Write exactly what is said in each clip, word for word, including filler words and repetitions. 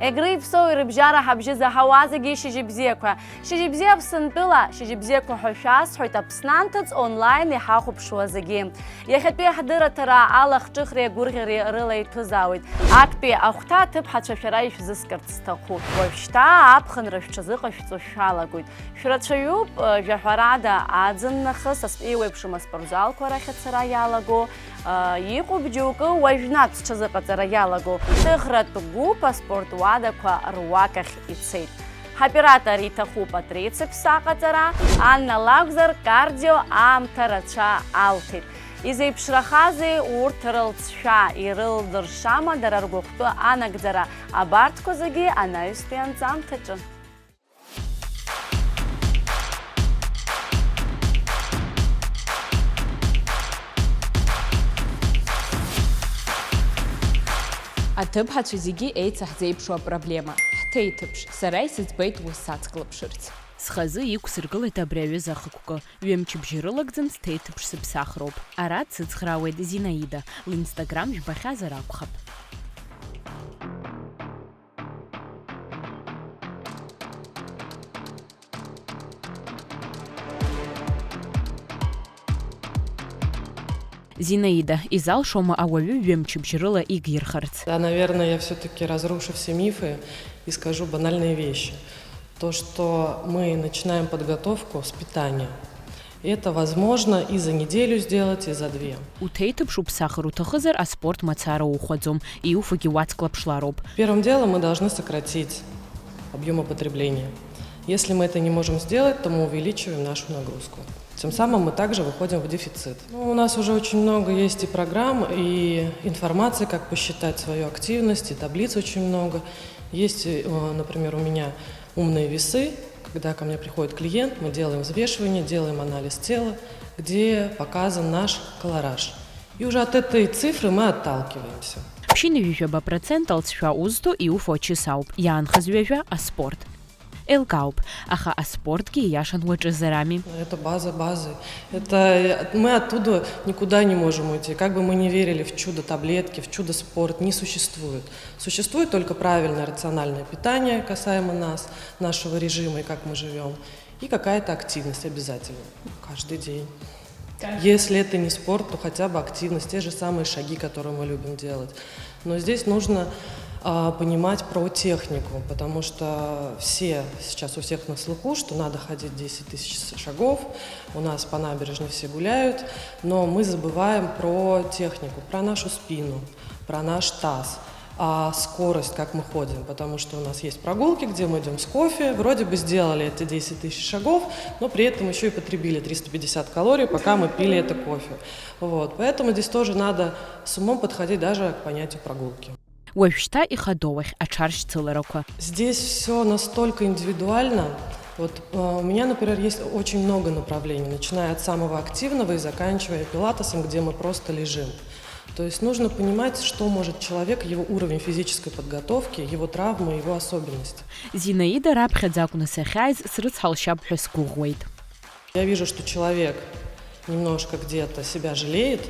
Егри Ԥсоуи рыбжьара ҳабжьы заҳауа зегьы шьыжьбзиақәа. Шьыжьбзиа Аԥсынтәыла, шьыжьбзиақәа ҳәа шәасҳәоит Аԥсны анҭыҵ онлайн иҳахәаԥшуа зегьы. Иахьатәи ҳдырраҭара алахҿыхреи агәырӷьареи рыла иҭәызаауеит. Актәи ахәҭа аҭыԥҳацәа шәара ишәзыскырц сҭахуп. Уажәшьҭа аԥхынра шәҽазыҟашәҵо шәалагоит. Шәрацәаҩуп, э, жәаҳәарада, аӡын нахыс ас-, еиуеиԥшым аспортзалқәа рахь ацара иалаго, э, иҟоуп џьоукы уажәнатә зҽазыҟаҵара иалаго. Ҭыхратә гәыԥ аспорт уадақәа руак ахь ицеит. Ҳоператор иҭахуп атрицепс аҟаҵара, Анна лакәзар, кардио аамҭа рацәа алҭеит. Изеиԥшрахазеи урҭ рылҵшәа, ирылдыршама дара ргәыхәтәы анагӡара, абарҭқәа зегьы анаҩстәи анҵамҭаҿы. Аҭыԥҳацәа зегьы еицаҳзеиԥшу апроблема, ҳҭеиҭыԥш, сара исыӡбеит ус сацклаԥшырц. Схазы иқәсыргылеит абри аҩыза ахықәкы, ҩымчыбжьа рылагӡан сҭеиҭыԥш сыԥсахроуп. Ара дсыцхраауеит Зинаида, линстаграм жәбахьазар акәхап. Зинаида, изалшома ауаҩы ҩымчыбжь рыла игирхарц? Да, наверное, я всё-таки разрушу все мифы и скажу банальные вещи. То, что мы начинаем подготовку с питания. И это возможно и за неделю сделать, и за две. Уҭеиҭыԥш уԥсахыр уҭахызар, аспорт мацара ухәаӡом, иуфогьы уацклаԥшлароуп. Первым делом мы должны сократить объёмы потребления. Если мы это не можем сделать, то мы увеличиваем нашу нагрузку. Тем самым мы также выходим в дефицит. Ну, у нас уже очень много есть и программ, и информации, как посчитать свою активность, и таблиц очень много. Есть, э, например, у меня умные весы, когда ко мне приходит клиент, мы делаем взвешивание, делаем анализ тела, где показан наш колораж. И уже от этой цифры мы отталкиваемся. Ԥшьынҩажәаба процент алҵшәа узҭо иуфо ачыс ауп, иаанхаз ҩажәа аспорт. Еилкаауп, аха аспортгьы ииашан уаҿызарами. Это база базы. Это, э, мы оттуда никуда не можем уйти. Как бы мы ни верили в чудо-таблетки, в чудо-спорт, не существует. Существует только правильное рациональное питание, касаемо нас, нашего режима и как мы живём, и какая-то активность обязательно, каждый день. Так. Если это не спорт, то хотя бы активность, те же самые шаги, которые мы любим делать. Но здесь нужно, а, понимать про технику, потому что все сейчас у всех на слуху, что надо ходить десять тысяч шагов, у нас по набережной все гуляют, но мы забываем про технику, про нашу спину, про наш таз, а, скорость, как мы ходим, потому что у нас есть прогулки, где мы идём с кофе, вроде бы сделали эти десять тысяч шагов, но при этом ещё и потребили триста пятьдесят калорий, пока мы пили это кофе. Вот, поэтому здесь тоже надо с умом подходить даже к понятию прогулки. Уажәшьҭа ихадоу ахь аҽаршьцыларақәа. Здесь всё настолько индивидуально. Вот, э, у меня, например, есть очень много направлений, начиная от самого активного и заканчивая пилатесом, где мы просто лежим. То есть нужно понимать, что может человек, его уровень физической подготовки, его травмы, его особенности. Зинаида раԥхьаӡа акәны сахьааиз срыцҳалшьап ҳәа сгәыӷуеит. Я вижу, что человек немножко где-то себя жалеет,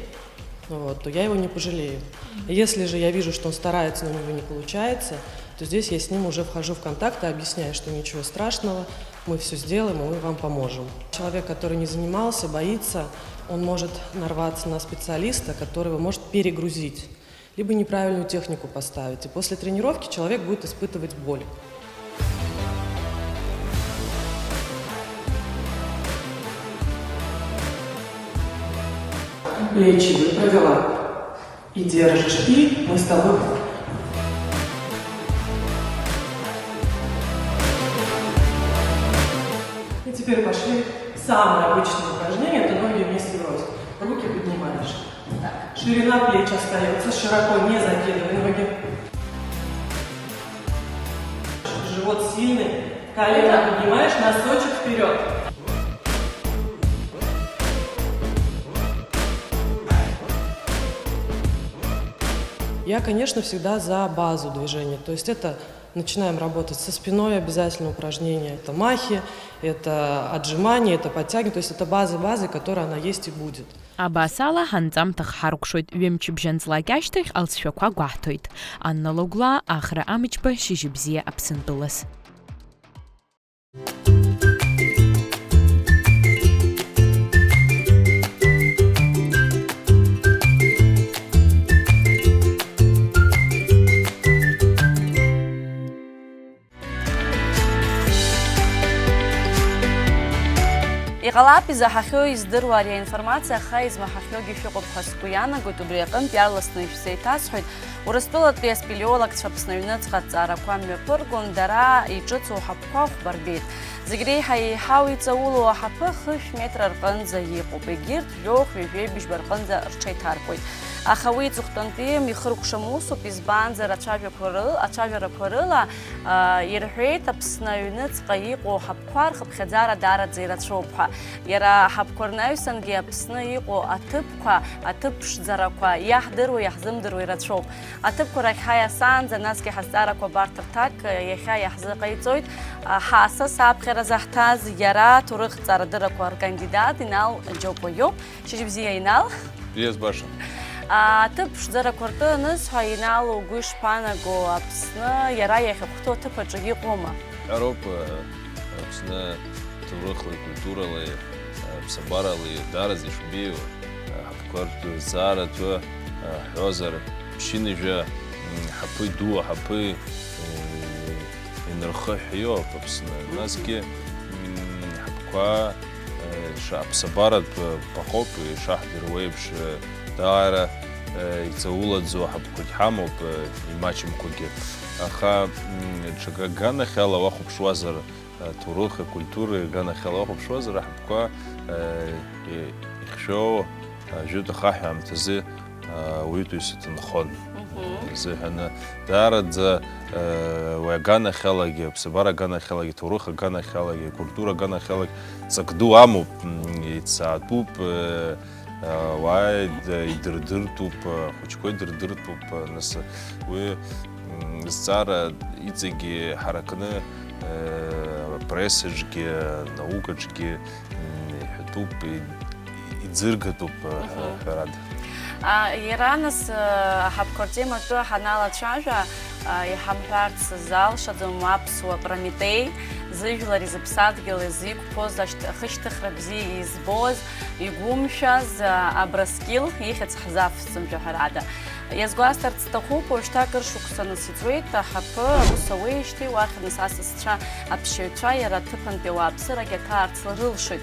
вот, то я его не пожалею. Если же я вижу, что он старается, но у него не получается, то здесь я с ним уже вхожу в контакт и объясняю, что ничего страшного, мы всё сделаем, и мы вам поможем. Человек, который не занимался, боится, он может нарваться на специалиста, который его может перегрузить, либо неправильную технику поставить. И после тренировки человек будет испытывать боль. Плечи выпрямила. И держишь. И мы с тобой. И теперь пошли. Самое обычное упражнение — это ноги вместе врозь. Руки поднимаешь. Ширина плеч остаётся, широко не закидывай ноги. Живот сильный, колено поднимаешь, носочек вперёд. Я, конечно, всегда за базу движения. То есть это Начинаем работать со спиной, обязательно упражнения. Это махи, это отжимания, это подтяги. То есть это база базы, которая она есть и будет. Абас ала ҳанҵамҭа хҳаркәшоит, ҩымчыбжьа анҵлак ашьҭахь алҵшәақәа гәаҳҭоит. Анна Логәлаа, Ахра Амҷба, Шьыжьыбзиа Аԥсынтәылас. Иҟалап изаҳахьоу издыруа ари аинформациа, аха измаҳахьоугьы шәыҟоуп ҳәа сгәы иаанагоит, убри аҟынтә иаарласны ишәзеиҭасҳәоит. Урыстәылатәи аспелеологцәа Аԥсны аҩныҵҟа аҭҵаарақәа мҩаԥыргон, дара иҿыцу аҳаԥқәа хәба рбеит. Зегь реиҳа еиҳау иҵаулоу аҳаԥы хышә метра рҟынӡа иҟоуп, егьырҭ жәохә-ҩажәеи быжьба рҟынӡа рҽеиҭаркуеит. Аха уи иҵыхәтәантәи ихыркәшам усуп, избанзар, ацәажәақәа ры-, ацәажәарақәа рыла, аа, ирҳәеит, Аԥсны аҩныҵҟа иҟоу аҳаԥқәа рхыԥхьаӡара даараӡа ирацәоуп ҳәа. Иара аҳаԥқәа рнаҩсангьы Аԥсны иҟоу аҭыԥқәа, аҭыԥ ԥшӡарақәа иаҳдыруа, иаҳзымдыруа ирацәоуп. Аҭыԥқәа рахь ҳаиасаанӡа, насгьы ҳазҵаарақәа абарҭ рҭак иахьа иаҳзыҟаиҵоит. Ҳасас аԥхьара заҳҭаз иара аҭоурыхҭҵаарадыррақәа ркандидат Инал Џьопуа иоуп. Шьыжьбзиа, Инал. Бзиа збаша. Аҭыԥ ԥшӡарақәа ртәы анысҳәа, Инал, угәы ишԥаанаго Аԥсны иара иахьахәҭоу аҭыԥ аҿы иҟоума? Ҳәароуп, Аԥсны ҭоурыхлеи культуралеи, ԥсабаралеи даараӡа ишбеиоу, ҳаԥқәа ртәы, зҵаара ҭәы ҳҳәозар, ԥшьынҩажәа ҳаԥы ду, ҳаԥы инырхыҳәҳәоуп Аԥсны. Насгьы ҳаԥқәа ша-, аԥсабаратә баҟоуп, ишаҳдыруа еиԥш, даара иҵаулаӡоу ҳаԥқәагь ҳамоуп, имаҷымкәагьы. Аха ҽага аганахьала уахәаԥшуазар, аҭоурых, акультура аганахьала уахәаԥшуазар, аҳаԥқәа, э, и-, ихьшәоу, э, жәытә ахаҳә аамҭазы, э, уаҩытәыҩса ҭынхон. Мгм. Э, зыҳәаны, даараӡа, э, уи аганахьалагьы, аԥсабара аганахьалагьы, аҭоурых аганахьалагьы, акультура аганахьалагьы ҵак ду амоуп, м, иҭҵаатәуп, э, Ауаа ид-, идырдыртәуп, ахәыҷқәа идырдыртәуп, нас уи, м, зҵаара иҵегьы ҳаракны, э, апрессаҿгьы, анаукаҿгьы, м, иҳәатәуп, и-, иӡыргатәуп, э, Мгм. ҳәарада. А, иара, нас, э, аҳаԥқәа ртема атәы ҳаналацәажәа, а, иҳамҳәарц залшаӡом аԥсуа Прометеи, зыжәлари зыԥсадгьыли зиқәԥоз ашьҭ-, ахышьҭыхра бзиа избоз, игәымшәаз, а, Абраскьыл ихьӡ ҳзавсӡом, жәаҳәарада. Иазгәасҭарц сҭахуп, уажәшьҭа акыр шықәса насыҵуеит, аҳаԥы аус ауеижьҭеи уахь нас асасцәа аԥсшьаҩцәа иара аҭыԥантәи ауааԥсырагь аҭаарц рылшоит.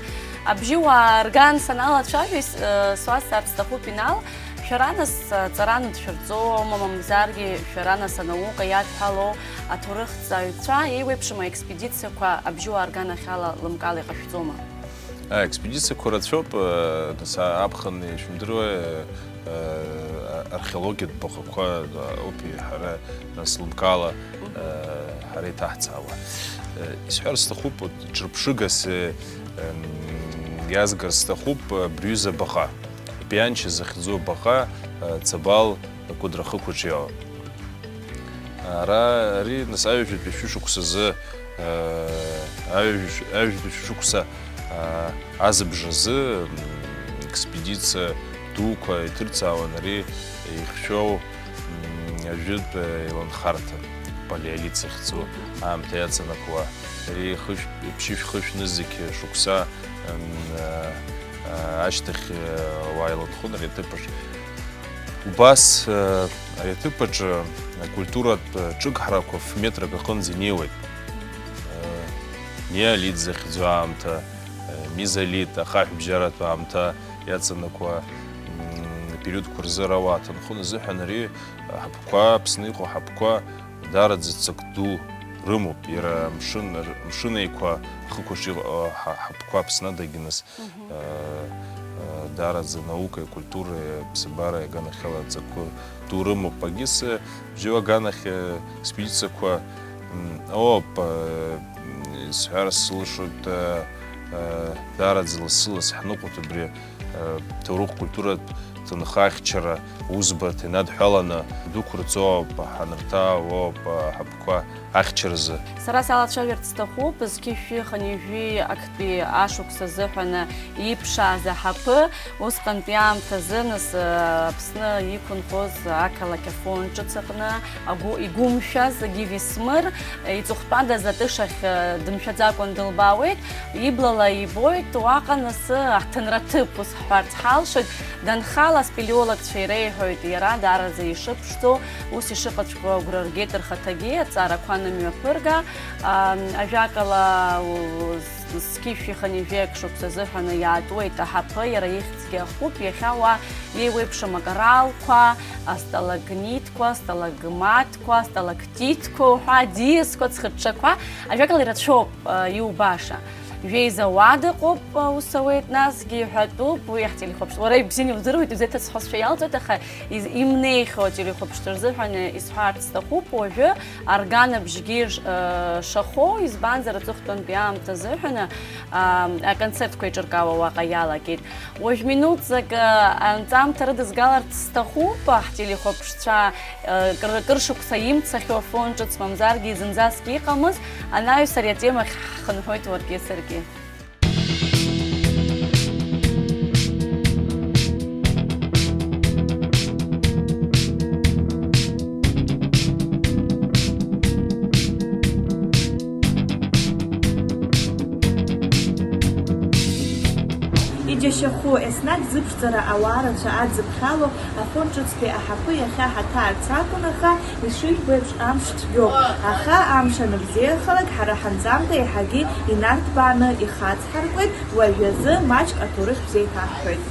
Абжьыуаа рган саналацәажәа, ис-, э, суазҵаарц сҭахуп, Инал, шәара нас, э, ҵараны дшәырҵома, мамзаргьы шәара нас анаука иадҳәалоу аҭоурыхҭҵааҩцәа еиуеиԥшым аекспедициақәа абжьыуаа рганахьала лымкаала иҟашәҵома? А, експедициақәа рацәоуп, э, нас, а, аԥхын ишәымдыруа, э, э, археологиатә баҟақәа, э, ауп ҳара нас лымкаала, э, ҳара иҭаҳцаауа. Э, исҳәар сҭахуп, вот, ҿырԥшыгас, э, эм, иазгар сҭахуп, э, абри аҩыза абаҟа, Пианча захьӡу абаҟа, э, Цабал акәыдрахықәаҿ иоуп. Ара, ари, нас, аҩажәатәи шәышықәсазы, аа, аҩажә-, аҩажәатәи шәышықәса, аа, азыбжазы, м, експедициа дуқәа иҭырҵаауан ари ихьшәоу, м, ажәытә, э, еиланхарҭа, палеолит захьӡу аамҭа иаҵанакуа. Ари хышә-, ԥшьышә-хышә нызқь шықәса, м, а, а, ашьҭахь, э, уааиланхон ари аҭыԥаҿ. Убас, э, ари аҭыԥ аҿы акультуратә ҿыгҳарақәа ф-метрак аҟынӡа инеиуеит. Э, неолит захьӡу аамҭа, э, мезолит, ахаҳәбжьаратә аамҭа иаҵанакуа, м, апериодқәа рзы ара уааҭынхон азыҳәан ари аҳаԥқәа, Аԥсны иҟоу аҳаԥқәа даараӡа ҵак ду рымоуп. Иара амшын, Мшын Еиқәа ахықәаҿ иҟоу аҳа-, аҳаԥқәа Аԥсны адагьы нас Мгм. Э, э, даараӡа анаукеи, акультуреи, аԥсабареи аганахьала ҵакы ду рымоуп. Агьыс, э, бжьыуаа аганахь, э, експедициақәа, м, оп, э, м, исҳәар сылшоит, э, э, даараӡа лассы-ласс ҳныҟәоит абри, э, ҭоурых-культуратә Ҭынха ахьчара усбарҭа инадҳәаланы дәықәырҵоуп, ҳанырҭаауоуп аҳаԥқәа ахьчаразы. Сара салацәажәарц сҭахуп, зқьышәи хынҩажәи актәи ашықәс азыҳәаны иԥшааз аҳаԥы, усҟантәи аамҭазы, нас, Аԥсны иқәынхоз ақалақь Афон ҿыц аҟны агәы игәымшәаз Гиви Смыр, иҵыхәтәадаз атышахь дымшәаӡакәан дылбаауеит, иблала ибоит, уаҟа нас аҳҭынра ҭыԥ, ус ҳҳәарц ҳалшоит, данхала аспелеологцәа иреиҳәоит, иара даараӡа ишыԥшӡоу, ус ишыҟаҵәҟьоу агәра ргеит рхаҭагьы, аҵарақәа анымҩаԥырга, ам, ажәакала, у-, з-, зқьышәи хынҩажәи акы шықәса азыҳәаны иаатуеит аҳаԥы, иара ихьӡгьы ахуп, иахьа уа еиуеиԥшым акоралқәа, асталагнитқәа, асталагматқәа, асталактитқәа уҳәа, аӡиасқәа, ацхыҽҽақәа, ажәакала, ирацәоуп, а, иубаша. Жәеиза уа дыҟоуп, а, ус ауеит, насгьы иҳәатәуп, уи ҳтелехәаԥш-, уара ибзианы иудыруеит, изеиҭасҳәозшәа иалҵуеит, аха из-, имнеихьоу ателехәаԥшцәа рзыҳәан исҳәарц сҭахуп, уажәы арганабжьгьы ш-, а, шахоу, избанзар, аҵыхәтәантәи аамҭа азыҳәаны, а, аконцертқәа еиҿыркаауа уаҟа иалагеит. Уажә минуҭӡак, а, анҵамҭа рыдызгаларц сҭахуп, ҳтелехәаԥшцәа, а, кыр-, кыр шықәса имцахьоу Афон ҿыц, мамзаргьы зынӡаск иҟамыз, анаҩс ари атемахь ҳхынҳәуеит уаргьы саргьы. Иџьашьахәу, еснагь зыԥшӡара ауаа рацәа адзыԥхьало, Афон ҿыцтәи аҳаԥы иахьа ҳаҭаарц акәын, аха, ишыжәбо еиԥш, амш цәгьоуп. Аха амш аныбзиахалак, ҳара ҳанҵамҭа еиҳагьы инарҭбааны ихацҳаркуеит, уажәазы маҷк аҭоурых шәзеиҭаҳҳәоит.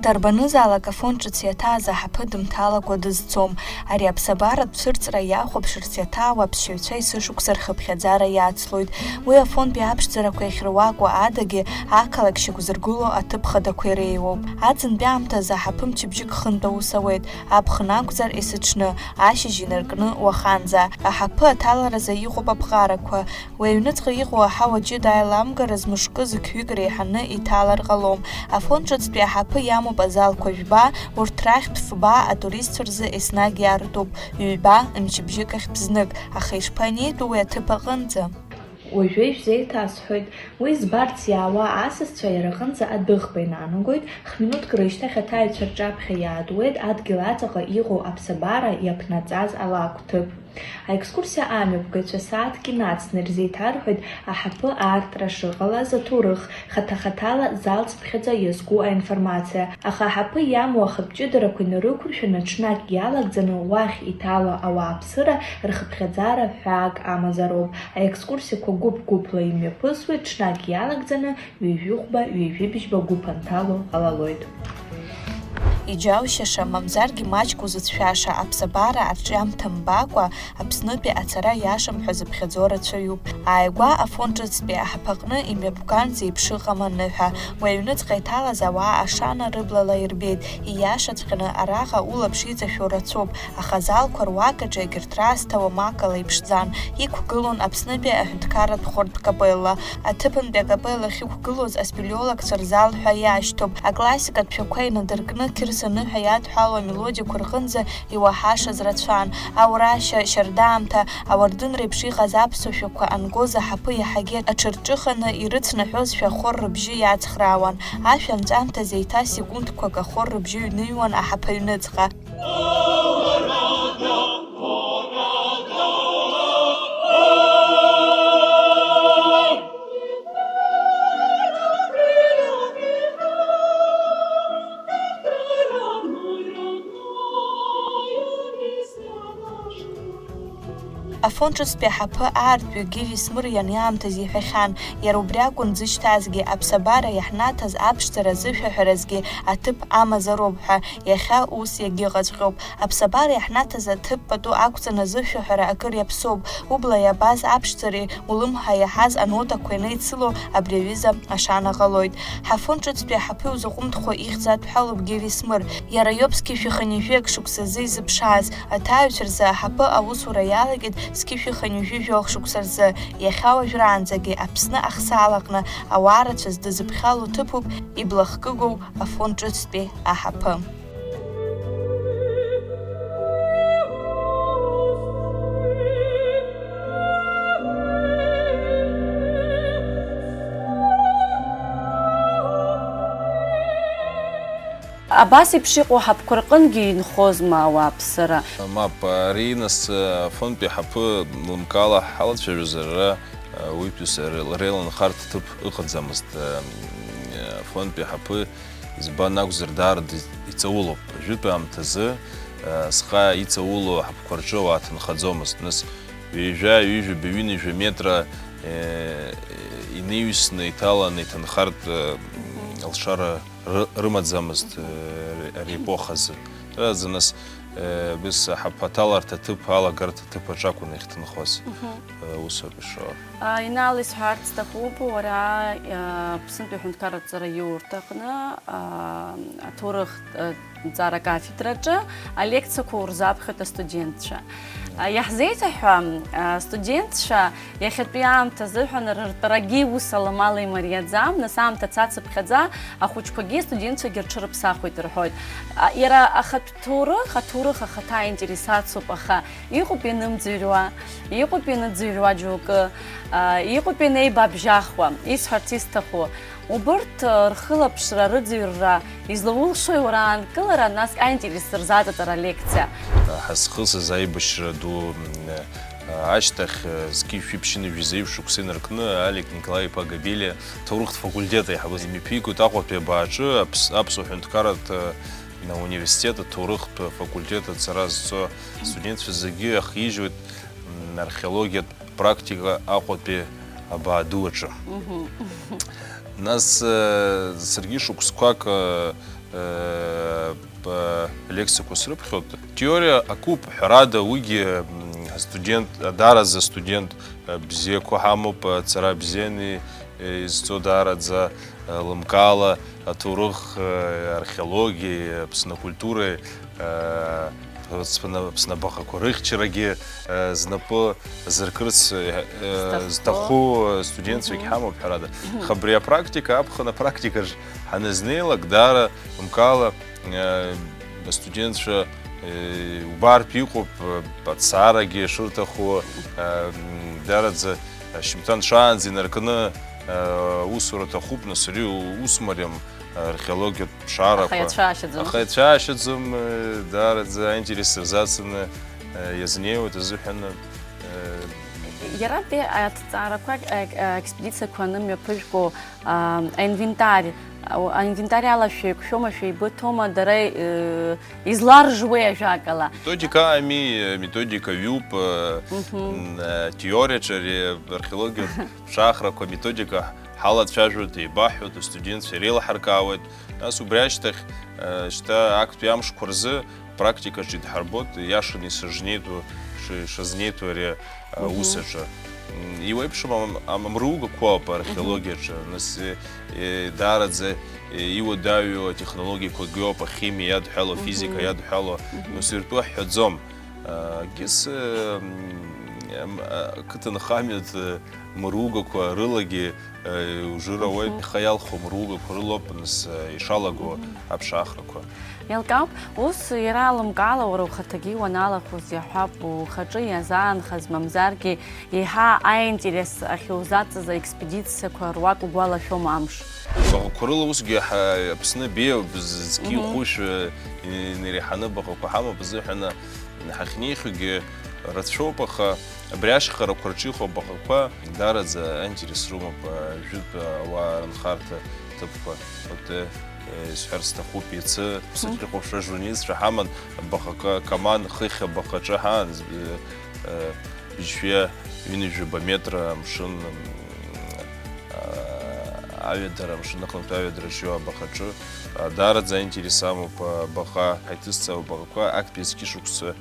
Дарбанызаалак Афон ҿыц иаҭааз аҳаԥы дымҭалакәа дызцом. Ари аԥсабаратә цәырҵра иахәаԥшырц иаҭаауа аԥсшьаҩцәа есышықәса рхыԥхьаӡара иацлоит. Уи Афонтәи аԥшӡарақәа иахьыруаку адагьы ақалақь шьақәзыргыло аҭыԥ хадақәа иреиуоуп. Аӡынтәи аамҭазы аҳаԥы мчыбжьык хынтә аус ауеит, аԥхын акәзар, есыҽны, ашьыжь инаркны уаханӡа. Аҳаԥы аҭаларазы иҟоуп аԥҟарақәа. Уи аҩныҵҟа иҟоу аҳауа ҷыда аиламгаразы мышкы зқьҩык реиҳаны иҭалар ҟалом. Афон ҿыцтәи аҳаԥы иамоуп азалқәа жәба, урҭ рахьтә фба атуристцәа рзы еснагь иаартуп, ҩба, мчыбжьык ахьтә знык, аха ишԥанеитәу уи аҭыԥ аҟынӡа? Уажәы ишәзеиҭасҳәоит, уи збарц иаауа асасцәа иара рҟынӡа адәыӷба инанагоит, хә-минуҭк рышьҭахь аҭаҩцәа рҿаԥхьа иаатуеит адгьыл аҵаҟа иҟоу аԥсабара иаԥнаҵаз алакә ҭыԥ. Аекскурсиа амҩаԥгаҩцәа сааҭк инацны ирзеиҭарҳәоит аҳаԥы аартра шыҟалаз аҭоурых, хаҭа-хаҭала залҵԥхьаӡа иазку аинформациа, аха аҳаԥы иамоу ахатә ҷыдарақәа инарықәыршәаны ҽнак иалагӡаны уахь иҭало ауааԥсыра рхыԥхьаӡара ҳәаак амазароуп. Аекскурсиақәа гәыԥ-гәыԥла имҩаԥысуеит, ҽнак иалагӡаны ҩажәихәба, ҩажәибжьба гәыԥ анҭало ҟалалоит. Иџьаушьаша, мамзаргьы маҷк узыцәшәаша аԥсабара арҿиамҭа мбакәа, Аԥснытәи ацара иашам ҳәа зыԥхьаӡо рацәаҩуп. Ааигәа Афон ҿыцтәи аҳаԥаҟны имҩаԥган зеиԥш ыҟам аныҳәа. Уи аҩныҵҟа иҭалаз ауаа ашана рыблала ирбеит. Ииашаҵәҟьаны араҟа улаԥш иҵашәо рацәоуп, аха азалқәа руакаҿы егьырҭ раасҭа уамак ала иԥшӡан. Иқәгылон Аԥснытәи аҳәынҭқарратә хортә капелла. Аҭыԥантәи акапелла ахьықәгылоз аспелеологцәа рзал ҳәа иашьҭоуп. Аклассикатә шәақәа инадыркны, қьырса ныҳәа иадҳәалоу амелодиақәа рҟынӡа иуаҳашаз рацәан. Аурашьа, шьардаамҭа, ауардынра еиԥш иҟаз аԥсуа шәақәа ангоз аҳаԥы иаҳагьы аҽырҿыханы, ирыцнаҳәозшәа ахор рыбжьы иацхраауан. Ашәа анҵәамҭазы еиҭа секундқәак ахор рыбжьы ҩныҩуан аҳаԥы аҩныҵҟа. Афон ҿыцтәи аҳаԥы аартҩы Гиви Смыр ианиаамҭаз иҳәахьан, иара убри акәын дзышьҭазгьы, аԥсабара иаҳнаҭаз аԥшӡара азышәаҳәаразгьы аҭыԥ амазароуп ҳәа, иахьа ус иагьыҟаҵәҟьоуп. Аԥсабара иаҳнаҭаз аҭыԥ пату ақәҵаны азышәаҳәара акыр иаԥсоуп, убла иабаз аԥшӡареи улымҳа иаҳаз анотақәа инеицыло абри аҩыза ашана ҟалоит. Ҳафон ҿыцтәи аҳаԥы иузаҟәымҭхо ихьӡ адҳәалоуп Гиви Смыр. Иара иоуп зқьышә хынҩажәи акы шықәсазы изыԥшааз. Аҭааҩцәа рзы аҳаԥы аусура иалагеит зқьышә ихынҩажәи жәохә шықәса рзы, иахьа уажәраанӡагьы Аԥсны ахсаалаҟны ауаа рацәа здызыԥхьало ҭыԥуп иблахкыгоу Афон ҿыцтәи аҳаԥы. Абас еиԥш иҟоу ҳаԥқәа рҟынгьы инхозма ауааԥсыра? Мап, ари нас Афонтәи ҳаԥы лымкаала ҳалацәажәозар, ара уаҩытәыҩса реиланхарҭа ҭыԥ ыҟаӡамызт. Афонтәи ҳаԥы избан акәзар, даарада иҵаулоуп. Жәытә аамҭазы сҟа иҵаулоу ҳаԥқәа рҿы ауаа ҭынхаӡомызт. Нас ҩажәа, ҩажәа, ҩынҩажәа метра инаҩсны иҭаланы иҭынхартә алшара ры-, рымаӡамызт, э, ари апохазы. Дара зыныс, э, быс аҳаԥ-, аҭаларҭа ҭыԥ, алагарҭа ҭыԥ аҿы акәын иахьҭынхоз. Мгм. Э, ус ауп ишыҟоу. А, Инал, исҳәарц сҭахуп, уара, а, Аԥснытәи аҳәынҭқарратә ҵараиурҭаҟны, а, аҭоурых, а, ҵара кафедраҿы алекциақәа урзаԥхьоит астудентцәа. А, иаҳзеиҭаҳәа, а, астудентцәа иахьатәи аамҭа азыҳәан рыртәарагьы ус аламала имариаӡам, нас аамҭа цацыԥхьаӡа ахәыҷқәагьы астудентцәагьы рҽырыԥсахуеит рҳәоит. А, иара ахатә ҭоурых, аҭоурых ахаҭа аинтерес ацуп, аха иҟоуп ианымӡырҩуа, иҟоуп ианыӡырҩуа џьоукы, а, иҟоуп ианеибабжьахуа. Исҳәарц исҭаху, убырҭ, э, рхылаԥшра, рыӡырҩра излаулшои уара аанкылара, насгь аинтерес рзаҵаҵара алекциа? Ҳазхысыз аибашьра ду, м, э, ашьҭахь, э, зқьи жәшәи ԥшьынҩажәи зеижә шықәса инаркны Алик Николаи-иԥа Габелиа ҭоурыхтә факультет аиҳабы имҩаԥигоит Аҟәатәи абааҿы аԥс-, аԥсуа ҳәынҭқарратә, э, университет аҭоурыхтә факультет ацара зцо астудентцәа зегьы ахижьуеит, м, археологиатә практика Аҟәатәи абаа ду аҿы. Мгм. Нас, э, саргьы шықәсқәак, э, э, б-, лекциақәа срыԥхьоит. Теориа акуп, ҳәарада, уигьы, м, астудент, даараӡа астудент, э, бзиақәа ҳамоуп, э, ҵара бзианы, э, изҵо даараӡа, э, лымкаала аҭоурых, э, археологиеи, Аԥсны акультуреи, э, Аԥсны, Аԥсны абаҟақәа рыхьчарагьы, э, знапы зыркырц, э, э, зҭаху. Зҭаху, э, студентцәагь, мгм, ҳамоуп, ҳәарада. Мгм. Аха абри апрактика, аԥхын апрактикаҿ ҳаназнеилак, даара лымкаала, э, астудентцәа, э, убартә иҟоуп, э, аҭҵаарагьы шырҭаху, э, м, даараӡа, э, шьымҭан шаанӡа инаркны, э, аусура аҭахуп, нас ари усмариам, археологиатә ԥшаарақәа. Аха иацәаашьаӡам. Аха иацәаашьаӡам, э, даараӡа аинтерес рзацны, э, иазнеиуеит азыҳәан, э, Иара абри аҭҵаарақәа, э, э, експедициақәа анымҩаԥыжәго, а, аинвентарь, а, аинвентарь ала шәеиқәшәома, шәеибыҭоума, дара, э, изларжуеи, ажәакала? Методика ами, э, методика ҩуп, э, мгм, м, э, теориаҿы ари археологиатә ԥшаахрақәа методика ҳалацәажәоит, еибаҳҳәоит, астудентцәа иреилаҳаркаауеит. Нас убри ашьҭахь, э, шьҭа актәи амшқәа рзы практикаҿы идҳарбоит, иашаны ишазнеитәу, ш-, ишазнеиҭо ари, а, мгм, ус аҿы. М, иуеиԥшым ам-, ам-, амругақәоуп археологиаҿы, мгм, нас, э, э, даараӡа, э, иуадаҩу атехнологиақәагьоуп, ахимиа иадҳәало, афизика, мгм, иадҳәало, мгм, нас иртәу ҳҳәаӡом. А, гьыс, э, м, ам, а, қыҭанхамҩатә, э, мругақәа рылагьы Ужыр ауеит, мгм, ихы иалху мругақәа рылоуп, нас, ишалаго, мгм, аԥшаахрақәа. Еилкаауп, ус иара алымкаала уара ухаҭагьы уаналахәыз иаҳҳәап, ухаҿы иазаанхаз, мамзаргьы еиҳа аинтерес ахьузаҵаз аекспедициақәа руак угәалашәома амш? Баӷақәа рыла усгьы ҳа-, Аԥсны беиоуп, з-, зқьи, мгм, хәышә, э, инареиҳаны баӷақәа ҳамоуп азыҳәан ҳахьнеихьоугьы рацәоуп, аха Абри ашьхарақәа рҿы иҟоу абаҟақәа даараӡа аинтерес рымоуп, а, жәытә ауаа рынхарҭа ҭыԥқәа. Вот, э, э, исҳәарц сҭахуп, иацы ԥсыхьа хәаԥшра журналистцәа ҳаман, абаҟа ка-, Каман хыхь абаҟаҿы ҳаан, з-, э, э, быжьшәа ҩынҩажәаба метра амшын, м, а, аҩадара, амшын аҟынтә аҩадара зҿио абаҟаҿы, а, даараӡа аинтерес амоуп, а, абаҟа ҳаиҭызҵаауа абаҟақәа актәи зқьышықәса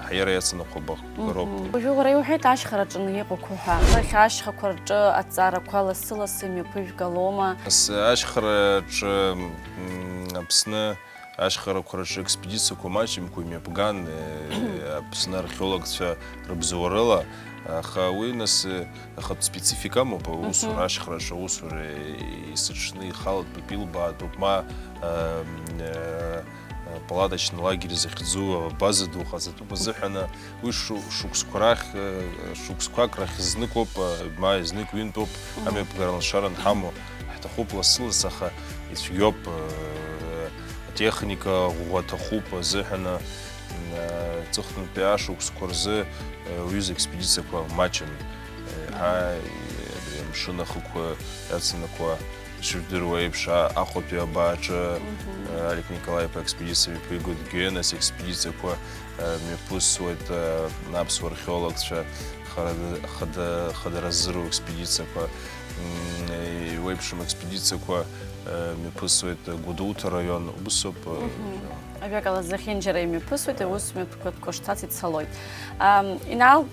ҳаиара иацынхо абаҟақәа роуп. Мгм. Уажәы уара иуҳәеит ашьхара аҿы иҟақәоу ҳәа. Арҭ ашьхақәа рҿы аҭҵаарақәа лассы-лассы имҩаԥыжәгалома? Ас-, ашьхараҿы, м, Аԥсны Ашьхарақәа рҿы аекспедициақәа маҷымкәа имҩаԥган, э, Аԥсны археологцәа рыбзоурала, аха уи, нас, э, ахатә специфика амоуп, аусура, ашьхараҿы аусура, э, есыҽны ихалатәуп, илбаатәуп, ма, э, э, палаточный лагерь захьӡу абаза ду ҟаҵатәуп азыҳәан, уи шу-, шықәсқәа рахь, э, шықәсқәак рахь зныкоуп, э, ма знык-ҩынтәоуп, амҩаԥгара лшара анҳамоу, ҳҭахуп лассы-лассы, аха ицәгьоуп, э, атехника ӷәӷәа аҭахуп азыҳәан, э, ҵыхәтәантәи ашықәсқәа рзы, э, уҩыза експедициақәа маҷын. Еиҳа, э, абри амшын ахықәкы иацынхауа, ишыжәдыруа еиԥш, а-, Аҟәатәи абааҿы, э, Алик Николаи-иԥа експедициа мҩаԥигоит, Гиенас експедициақәа, э, мҩаԥысуеит, э, аԥсуа археологцәа, хара-, хада-, хадаразыруа експедициақәа, м, еиуеиԥшым експедициақәа, э, мҩаԥысуеит, э, Гәдоуҭа араион, убысоуп, э, Ажәакала, зехьынџьара имҩаԥысуеит, аус мҩаԥгатәқәа шцац ицалоит. Ам, Инал,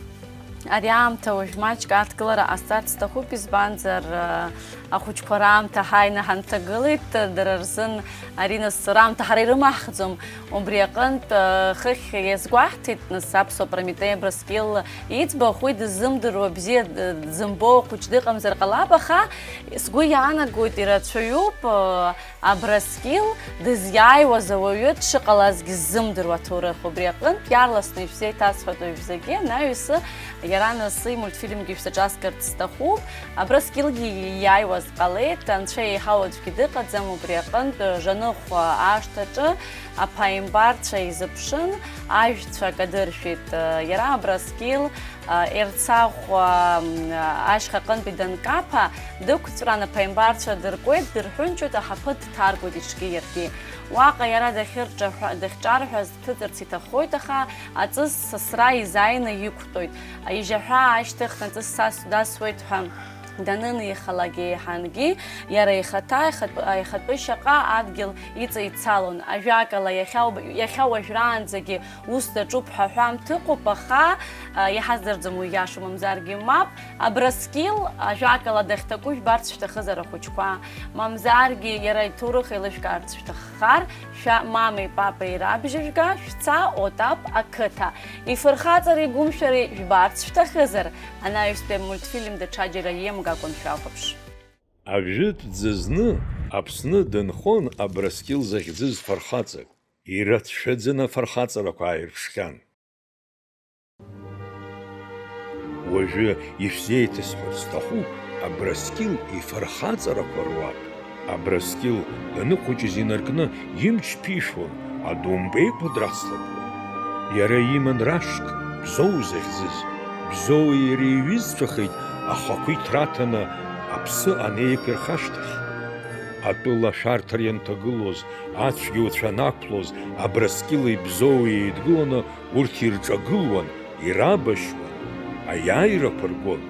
ари аамҭа уажә маҷк адкылара ҟасҵарц сҭахуп, избанзар, а, ахәыҷқәа раамҭа ҳааины ҳанҭагылеит, дара рзын ари нас раамҭа ҳара ирымаҳхӡом. Убри аҟынтә, а, хыхь иазгәаҳҭеит, нас, аԥсуа Прометеи Абрыскьыл иӡбахә, уи дыззымдыруа бзиа д-, дзымбо хәыҷ дыҟамзар ҟалап, аха сгәы иаанагоит, ирацәаҩуп, а, Абрыскьыл дызиааиуаз ауаҩы дшыҟалазгьы ззымдыруа аҭоурых. Убри аҟынтә иаарласны ишәзеиҭасҳәоит уажәзагьы, анаҩсы иара анасы имультфильмгьы шәзаҿасгарц сҭахуп. Абрыскьылгьы ииааиуаз ҟалеит, анцәа еиҳау аӡәгьы дыҟаӡам. Убри аҟынтә Жаныхә ашҭаҿы аԥааимбарцәа изыԥшын, ажәцәа кадыршәит. Иара Абрыскьыл Ерцахә, м, ашьха аҟынтәи данкаԥа, дықәҵәран, аԥааимбарцәа дыркуеит, дырҳәынҷоит, аҳаԥы дҭаркуеит иҽгьы иаргьы. Уаҟа иара дахьырҿаҳәа-, дахьҿарҳәаз дҭыҵырц иҭаххоит, аха аҵыс сасра изааины иқәтәоит. Ижьаҳәа аашьҭыхны аҵыс сас-, дасуеит ҳәа данынеихалак еиҳангьы, иара ихаҭа аихатә-, аихатәы шьаҟа адгьыл иҵеицалон. Ажәакала, иахьа уб-, иахьа уажәраанӡагьы Ус даҿуп ҳәа аҳәамҭа ыҟоуп, аха, а, иҳаздырӡом уи иашоу, мамзаргьы мап. Абрыскьыл, ажәакала, дахьҭаку жәбарц шәҭахызар ахәыҷқәа, мамзаргьы иара иҭоурых еилышәкаарц шәҭаххар, шәа мамеи папеи рабжьыжәга, шәца Отап ақыҭа. Ифырхаҵареи игәымшәареи жәбарц шәҭахызар, анаҩстәи амультфильм даҽаџьара иеимгакәан шәахәаԥш. Ажәытә ӡызны Аԥсны дынхон Абрыскьыл захьӡыз фырхаҵак. Ирацәаӡаны афырхаҵарақәа ааирԥшхьан. Уажәы ишәзеиҭасҳәарц сҭахуп Абрыскьыл ифырхаҵарақәа руак. Абрыскьыл даныхәыҷыз инаркны имч ԥишәон, адомбеиқәа драцлабуан. Иара иман рашк, Бзоу захьӡыз. Бзоуи иареи иҩызцәахеит, ахақәиҭра аҭаны аԥсы анеиқәирха ашьҭахь. Атәыла ашәарҭара ианҭагылоз, ацәгьауцәа анақәлоз, Абрыскьыли Бзоуи еидгыланы урҭ ирҿагылуан, ирабашьуан, аиааирақәа ргон.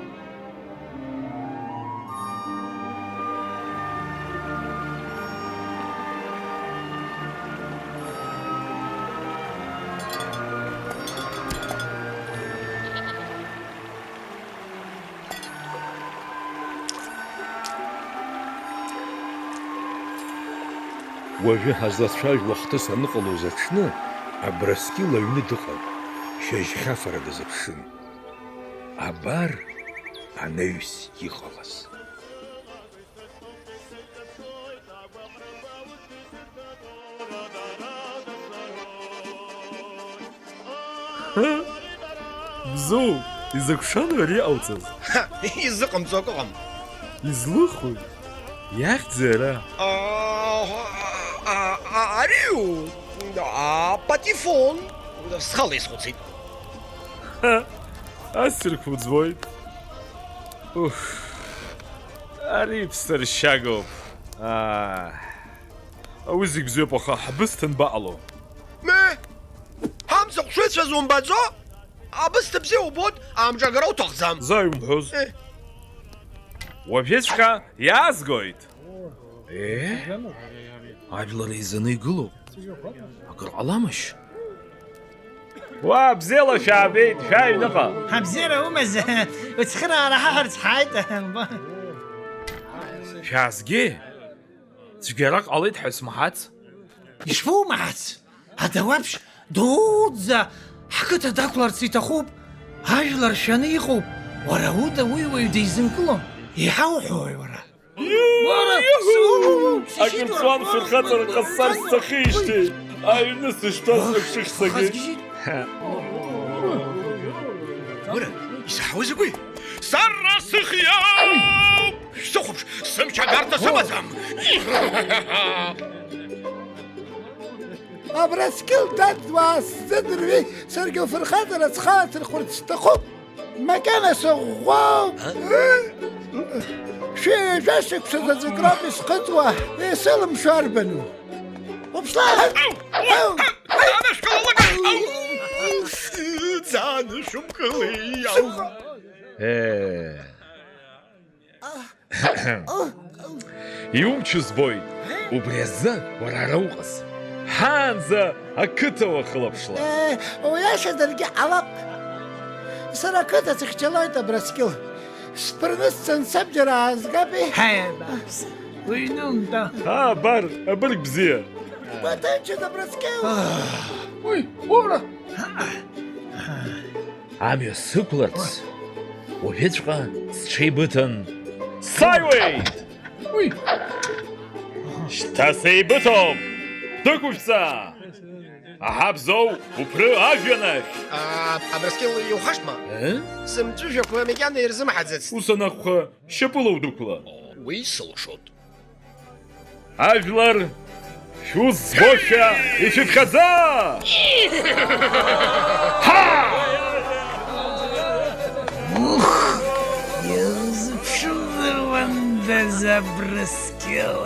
Уажәы ҳазлацәажәо ахҭыс аныҟалоз аҽны, Абрыскьыл аҩны дыҟан, шьыжьхьафара дазыԥшын. Абар анаҩс иҟалаз. Ҳы! Бзоу, изакә шану ари иҟауҵаз? Ҳа, изыҟамҵо акы ыҟам. Излыхуи? Иахьӡи ара? А, а, а, ариу, а, патифон. Схала исхәыцит. Ҳа, ассирқәа уӡбоит. Уф, ари иԥсыршьагоуп. Аа. Уи зегь бзиоуп, аха ҳбысҭа анбаҟало? Ме! Ҳамца хәшәыцәаз умбаӡо? Абысҭа бзиа убоит, амҿагара уҭахӡам. Заа иумҳәоз. Е. Уажәыҵәҟьа иаазгоит. Е? Ажәлар еизаны игылоуп. Акыр ҟаламашь? Уа, бзиала шәаабеит, шәааи аҩныҟа. Абзиара умаз, уцхыраара ҳаҳәарц ҳааит. Шәаазгеи? Цәгьарак ҟалеит ҳәа смаҳац. Ишԥоумаҳац? Адауаԥшь дуӡӡа ҳқыҭа дақәларц иҭахуп. Ажәлар шәаны иҟоуп. Уара уда уи уаҩ дизынкылом. Иҳауҳәои, уара? Уара, Акырҵуан, фырхаҵара ҟасҵар сҭахижьҭеи, аҩны сышьҭуаз сыхшыхь сагеит. Уара, изаҳауа закәи? Сара сыхиоуп! Шәсыхәаԥш, сымч агарҭа сымаӡам! Абрыскьыл дад, уаасзыдырҩи, саргьы уфырхаҵара схалаҭырхәырц сҭахуп. Макьана сыӷәӷәоуп. Шәи ҩажәа шықәса заҵәык роуп исхыҵуа, исылымшо арбану? Уԥшла! Ау! Ау! Ау! Ау! Ау! Ӡаны шәымгылеи, ау! Э. Иумч збоит, убри азы уара ара уҟаз. Ҳаанӡа ақыҭа уахылаԥшла. Э, уиашадаргьы ҟалап. Сара ақыҭа сыхьчалоит, Абрыскьыл. Сԥырны сцаны сабџьар аазгаби? Ҳаи, абааԥсы, уҩнумтәа. Аа, абар, абырг бзиа. Угәаҭынчын, Абрыскьыл. Уи, ура! Амҩа сықәларц, уажәыҵәҟьа сҽеибыҭан сааиуеит! Уи! Шьҭа сеибыҭоуп! Дықәышәҵа! Аҳа Бзоу, уԥры ажәҩанахь! А, Абрыскьыл иухашҭма? Э? Сымҵәыжәҩақәа макьана ирзымҳаӡацт. Ус анакәха, шьапыла удәықәла. Уи сылшоит. Ажәлар, шәус збошәа ишәыԥхьаӡа! Ҳа! Ух, иузыԥшызар уандаз, Абрыскьыл!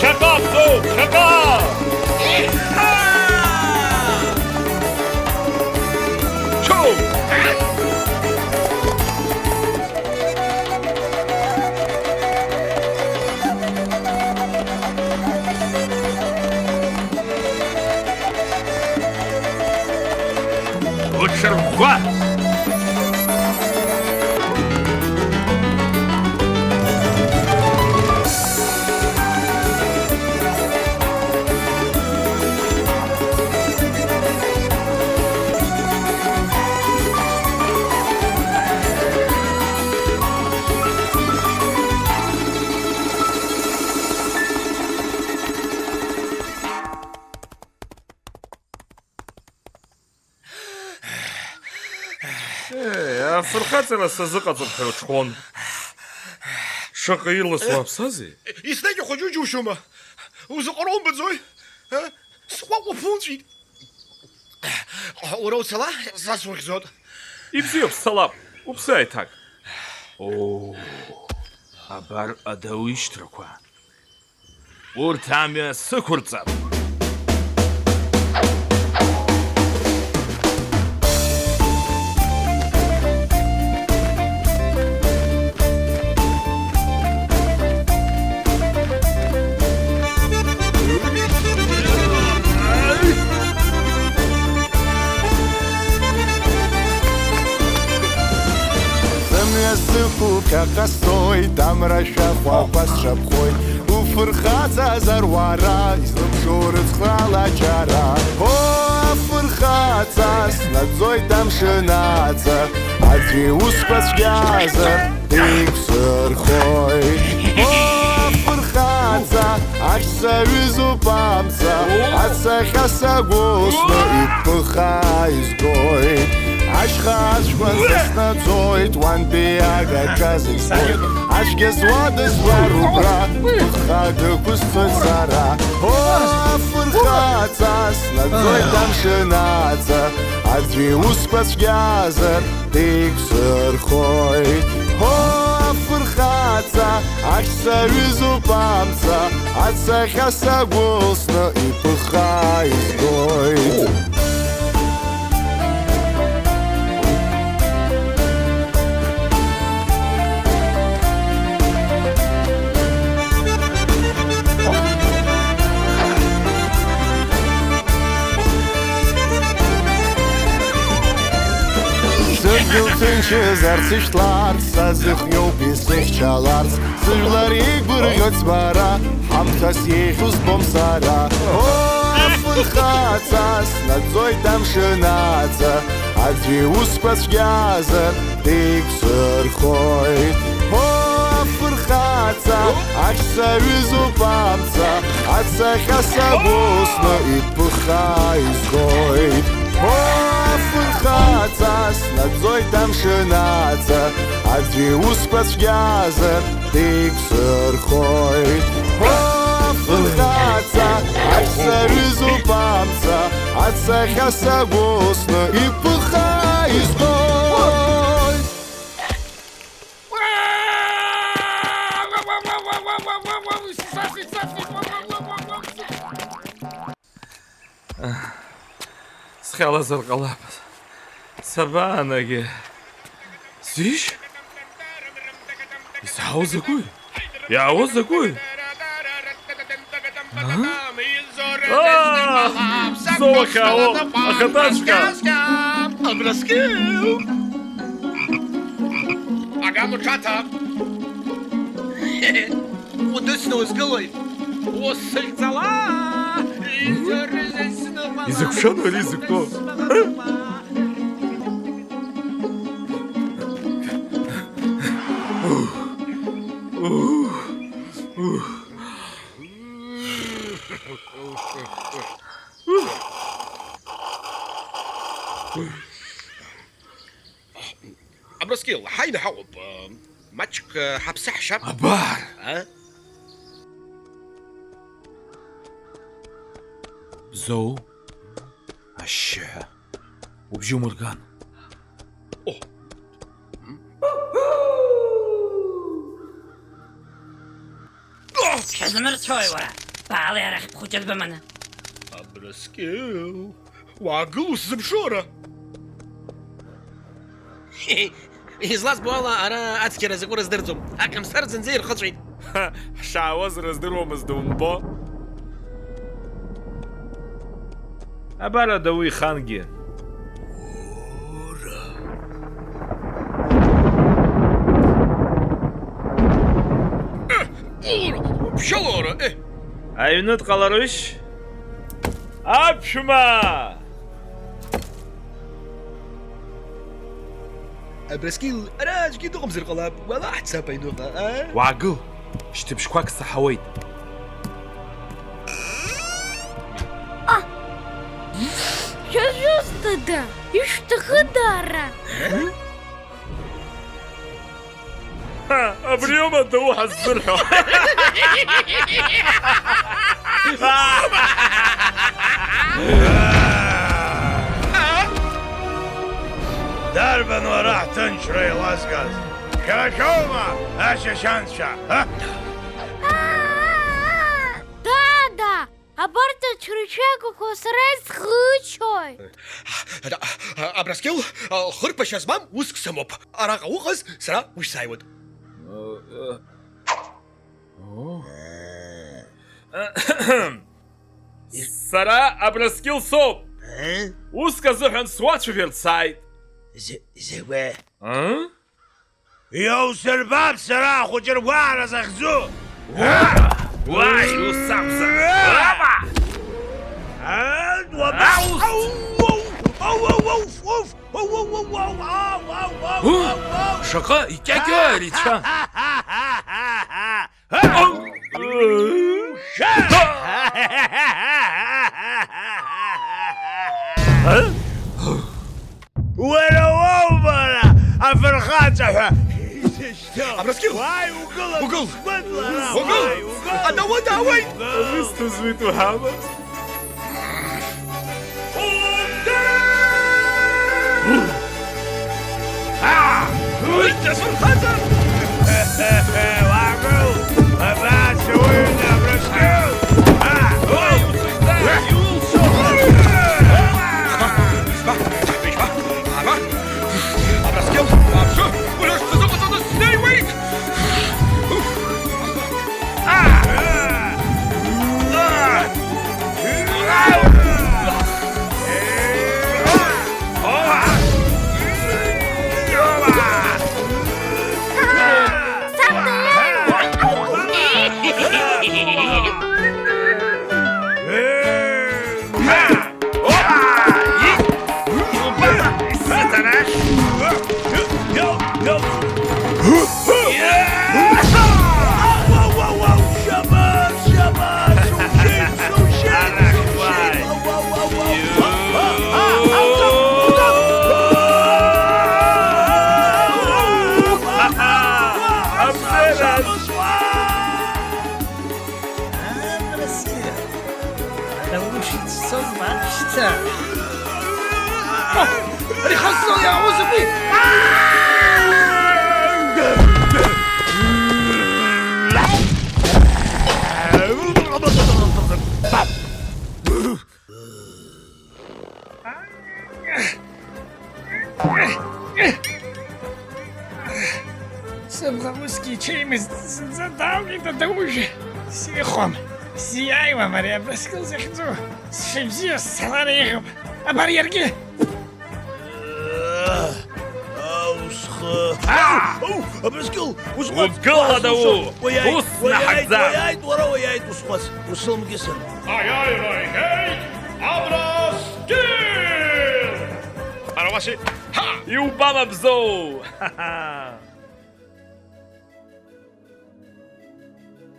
Шаҟа бзоуп, шаҟа! Чоу! Уҽырӷәӷәа! Е, афырхаҵара сазыҟаҵоуп ҳәа уҽхәон. Шаҟа ирласуа аԥсазеи? Еснагь ухәыҷу џьушьома? Узыҟароу умбаӡои? А? Сҟәаҟәа ԥуҵәеит. Уара уцала, са сухьӡоит. Ибзиоуп, сцалап. Уԥсы ааиҭак. Оо, абар адау ишьҭрақәа. Урҭ амҩа сықәырҵап. Сымҩа сықәуп, ԥхьаҟа сцоит, амра шәахәақәа сҿаԥхоит. Уфырхаҵазар уара, излымшо рыцхраала џьара. О, афырхаҵа, снаӡоит амшын аҵа, аӡәы иусқәа цәгьазар, деиқәсырхоит. О, афырхаҵа, ахь саҩызоуп амца, ацахьа сагәылсны иԥыха изгоит. Ашьха аҷкәын саснаӡоит, уантәи агаҿа зегь збоит. Ацәгьа зуа дызбар убра, быхха дықәысҵоит сара. О, афырхаҵа, снаӡоит амшын аҵа, аӡәы иусқәа цәгьазар, деиқәсырхоит. О, афырхаҵа, ахь саҩызоуп амца, ацахьа сагәылсны иԥыха изгоит. Илҭынчызарц, ишәҭларц, сазыхиоуп исыхьчаларц, сыжәлар еигәырӷьоит сбара, ҳамҭас еиӷьу збом сара. О, афырхаҵа, снаӡоит амшын аҵа, аӡәы иусқәа цәгьазар, деиқәсырхоит. О, афырхаҵа, ахь саҩызоуп амца, ацаҟьа сагәылсны иԥыхха изгоит. О, афырхаҵа, снаӡоит амшын аҵа, аӡәы иусқәа цәгьазар, деиқәсырхоит. О, афырхаҵа, ахь саҩызоуп амца, ацаҟьа сагәылсны иԥыхха изгоит. Схьалазар ҟалап. Сабаанагеи? Зишь? Изаауа закәи? Иаауа закәи? Аа, соуахьаауа, ахаҭаҵәҟьа! Абрыскьыл! Аган уҽаҭа! Удысны узгылои? Усыхьӡала! Изакә шану ари зықәтәоу? Абрыскьыл, ҳаины ҳаҟоуп. Маҷк, э, ҳаԥсы ҳшьап. Абар! А? Бзоу, ашьшьыҳәа, убжьы умырган. О! Шәазмырцәои, уара? Баалеи арахь бхәыҷы дбыманы. Абрыскьыл, уаагыл, усзыԥшу ара! Излазбо ала, ара ацқьара закәу рыздырӡом. Аҟьамсар зынӡа ирхыҵәеит. Ҳшаауаз рыздыруамызт, умбо? Абар адау ихангьы. Э, ура, ԥшьалара, э! Аҩны дҟаларушь? Аԥшәма! Абрыскьыл, ара аӡәгьы дыҟамзар ҟалап, уала ҳцап аҩныҟа, а? Уаагыл, шьҭыбжьқәак саҳауеит. А! Шәызусҭада? Ишәҭахыда ара? Ҳа, абриоума доуҳа ззырҳәо? Дарбан уара ҳҭынчра еилазгаз? Шәара шәоума, ашьашьанцәа? Ҳа? Дада! Абарҭ ацәыршәыгақәа сара исхыччои? Абрыскьыл, хырԥашьа змам уск сымоуп. Араҟа уҟаз сара ушәзааиуеит. Сара Абрыскьыл соуп. Уск азыҳәан суацәажәарц сааит. Закәи? Иаусырбап сара ахәыҷы ргәаара захьӡу! Уа! Уа, иусамзар! Уа! Уа! Ау! Ау! Ау! Ау! Уф! Уф! Ау! Ау! Ау! Ау! Ау! Ау! Ау! Ау! Шаҟа икьакьоу ари цәа! Ау! Уара уоума ара афырхаҵа ҳәа изышьҭоу? Абрыскьыл! Уааи, угыл, угыл! Сгәыдлара! Угыл! Уааи, угыл! Адауы даауеит! Угыл! Абысҭа зуит уҳәама? Уаагыл! Абас уҩны Абрыскьыл! Абрыскьыл, абжьы, уара шәзыҟаҵаны снеиуеит! Мамшьҭа! Ари хазҵо иаауа закәи? Сыбӷа усгьы иҽеимызт, зынӡа далгеит адаужәа. Сихәам, сиааиуам ари абрыскыл захьӡу. Сшыбзиоу сцалар еиӷьуп. Абар иаргьы! Ау, схы! Аа! Ау, абрыскыл, усҟәаҵ! Угыл, уа, адау! Сусо, уаиааит, ус уаиааит, наҳагӡа! Уаиааит, уара уаиааит, усҟәаҵ! Усылмгьысын! Аиааира игеит абрыскыл! Ара уашьит! Ҳа! Иубама бзоу!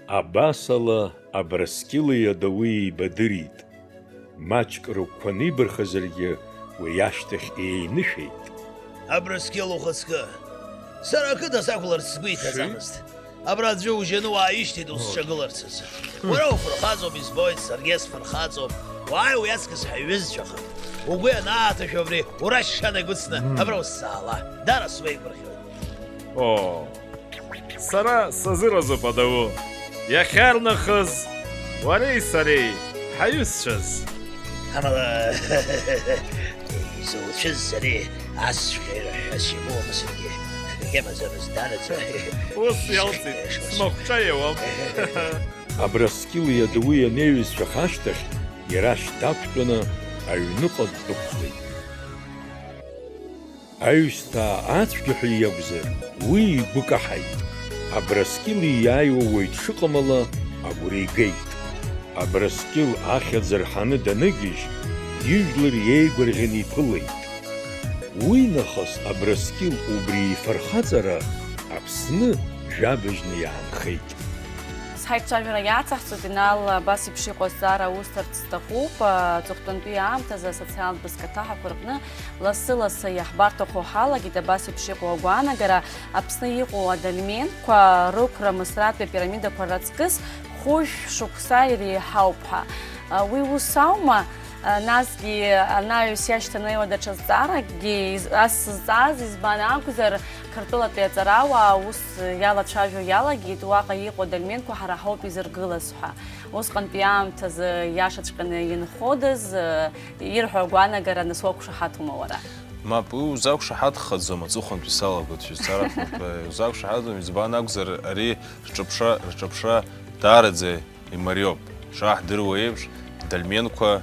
Абасала Абрыскьыли адауи еибадырит. Маҷк рыгәқәа анибархазаргьы, уи ашьҭахь еинышәеит. Абрыскьыл, ухаҵкы! Сара ақыҭа сақәларц сгәы иҭаӡамызт. Абра аӡәы ужьаны уааишьҭит усҿагыларц азы. Уара уфырхаҵоуп, избоит, саргьы сфырхаҵоуп. Уааи, уи аҵкыс ҳаиҩызцәахап. Угәы ианааҭашәо абри урашьшана игәыцны абра усзаала. Даара суеигәырӷьоит. Оо, сара сазыразуп адау. Иахьарнахыс уареи сареи ҳаҩызцәаз. Амала, изуцәыз ари асҵәҟьа ирҳәас имоума саргьы? Акгьы амаӡамызт, даараӡа. Ус иалҵит, смахәҿа иауам. Абрыскьыли адауи анеиҩызцәах ашьҭахь, иара шьҭақәтәаны аҩныҟа ддәықәлеит. Аҩсҭаа ацәгьаҳәа иакәзар, уи игәы каҳаит. Абрыскьыл ииааиуа уаҩ дшыҟам ала агәра игеит. Абрыскьыл ахьӡ рҳаны даныгьежь, ижәлар иеигәырӷьаны иԥылеит. Уи нахыс Абрыскьыл убри ифырхаҵара Аԥсны жәабжьны иаанхеит. Ҳаицәажәара иацаҳҵоит, Инал, абас еиԥш иҟоу азҵаара усҭарц сҭахуп. Аҵыхәтәантәи аамҭазы асоциалтә бызкаҭаҳақәа рҟны лассы-лассы иаҳбарҭахо ҳалагеит абас еиԥш иҟоу агәаанагара, Аԥсны иҟоу адольменқәа рықәра Мысратәи апирамидақәа раҵкыс хәышә шықәса иреиҳауп ҳәа. Уи ус аума? Насгьы анаҩс иашьҭанеиуа даҽа зҵааракгьы, из-, ас зҵааз, избан акәзар, Қырҭтәылатәи аҵарауаа аус иалацәажәо иалагеит уаҟа иҟоу адольменқәа ҳара ҳауп изыргылаз ҳәа. Усҟантәи аамҭазы иашаҵәҟьаны инходаз, ирҳәо агәаанагара нас уақәшаҳаҭума уара? Мап, уи узақәшаҳаҭхаӡом, аҵыхәантәи салагоит шәызҵаара хәыҷқәа, узақәшаҳаҭӡом, избан акәзар, ари рҿаԥшра, рҿаԥшра даараӡа имариоуп. Шаҳдыруа еиԥш, дольменқәа,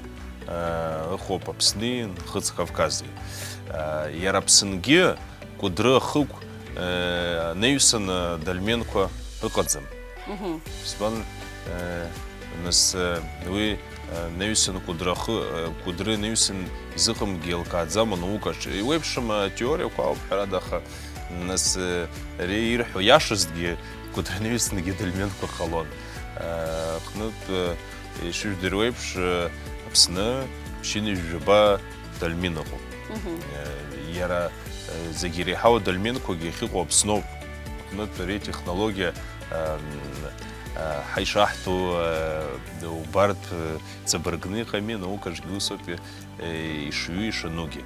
э, ыҟоуп Аԥсни, Нхыҵ Кавкази. Э, иара Аԥсынгьы Кәыдры ахықә, э, анаҩсан, э, дольменқәа ыҟаӡам. Мгм. Избан, э, нас, э, уи, э, наҩсан Кәыдры ахы, э, Кәыдры наҩсан изыҟамгьы еилкааӡам анаукаҿы. Еиуеиԥшым атеориақәа ауп, ҳәарада, аха, нас, э, ари ирҳәо иашазҭгьы, Кәыдры наҩсангьы дольменқәа ҟалон. Аҟнытә, ишыжәдыруеиԥш, Аԥсны ԥшьынҩажәаба дольмен ыҟоуп. Мгм. Иара зегьы иреиҳау адольменқәагьы ахьыҟоу Аԥсноуп. Аҟнытә ари атехнологиа, ам, ҳаишаҳҭо, убарҭ ҵабыргны иҟами, анаукаҿгьы усоуп ишыҩу, ишанугьы.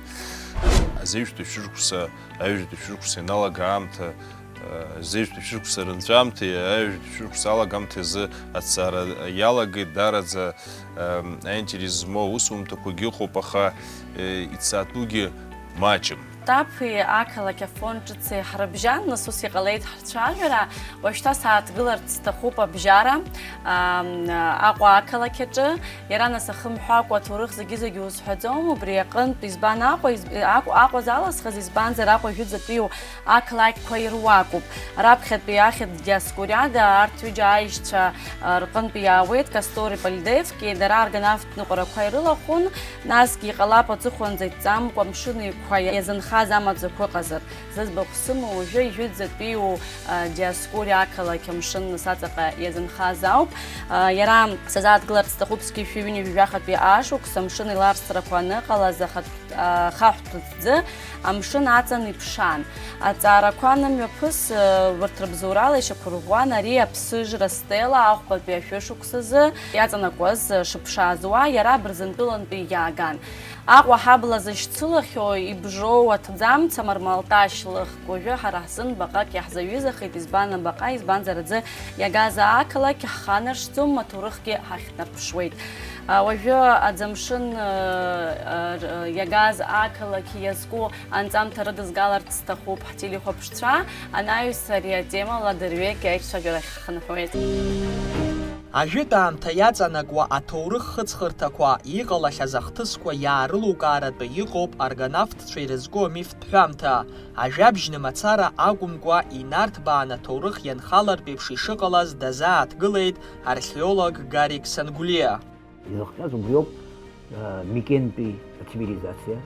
Азеижәтәи шәышықәса, аҩажәатәи шәышықәса ианалага аамҭа, Зеижәтәи шәышықәса рынҵәамҭеи аҩажәатәи шәышықәса алагамҭеи азы аҭҵаара иалагеит, даараӡа, ем, аинтерес змоу аусумҭақәагьы ыҟоуп, аха, е, ицатәугьы маҷым. Таԥи ақалақь Афон ҿыци ҳрыбжьан, нас ус иҟалеит ҳцәажәара, уажәшьҭа сааҭгыларц сҭахуп абжьара, ам, Аҟәа ақалақь аҿы, иара нас ахымҳәакәа аҭоурых зегьы-зегьы узҳәаӡом, убри аҟынтә избан Аҟәа, из-, Аҟәа, Аҟәа заласхыз, избанзар Аҟәа жәытәтәиу Ақалақьқәа ируакуп. Раԥхьатәи ахьӡ Диоскуриада арҭ ҩыџьа аишьцәа, а, рҟынтә иаауеит Кастори Полидевки, дара аргонавт ныҟәарақәа ирылахәын, насгьы иҟалап аҵыхәанӡа иҭҵамкәа амшын еиқәа иазынхаз Хаз амаӡақәа ыҟазар, зыӡбахә сымоу уажәы ижәытәӡатәиу, а, Диоскуриа ақалақь амшын нас аҵаҟа иазынхаз ауп. А, иара сазааҭгыларц сҭахуп зқьи жәшәи ҩынҩажәи жәахатәи ашықәс амшын еиларсрақәа аныҟалаз ахатә, а, хаҳәтә ҭӡы амшын аҵан иԥшаан. Аҵаарақәа анымҩаԥыс, а, урҭ рыбзоурала ишьақәырӷәӷәан ари аԥсыжра стела ахәбатәи ашәышықәсазы иаҵанакуаз, а, шыԥшааз уа иара Бырзентәылантәи иааган. Аҟәа ҳабла зышьцылахьоу ибжоу аҭӡамц амармалташь лыхк уажәы ҳара ҳзын баҟак иаҳзаҩызахеит, избан абаҟа, избанзар аӡы иагаз ақалақь ҳханаршҭӡом, аҭоурыхгьы ҳахьнарԥшуеит. А, уажәы аӡамшын, а, а, р-, иагаз ақалақь иазку анҵамҭа рыдызгаларц сҭахуп ҳтелехәаԥшцәа, анаҩс ари атемала дырҩегь аицәажәарахь ҳхынҳәуеит. Ажәытә аамҭа иаҵанакуа аҭоурых хыҵхырҭақәа, иҟалахьаз ахҭысқәа иаарылукааратәы иҟоуп аргонавтцәа ирызку амифтә ҳәамҭа. Ажәабжьны мацара акәымкәа, инарҭбааны аҭоурых ианхалартә еиԥш ишыҟалаз дазааҭгылеит археолог Гарик Сангулиа. Изыхҟьаз убриоуп, э, Микентәи ацивилизациа,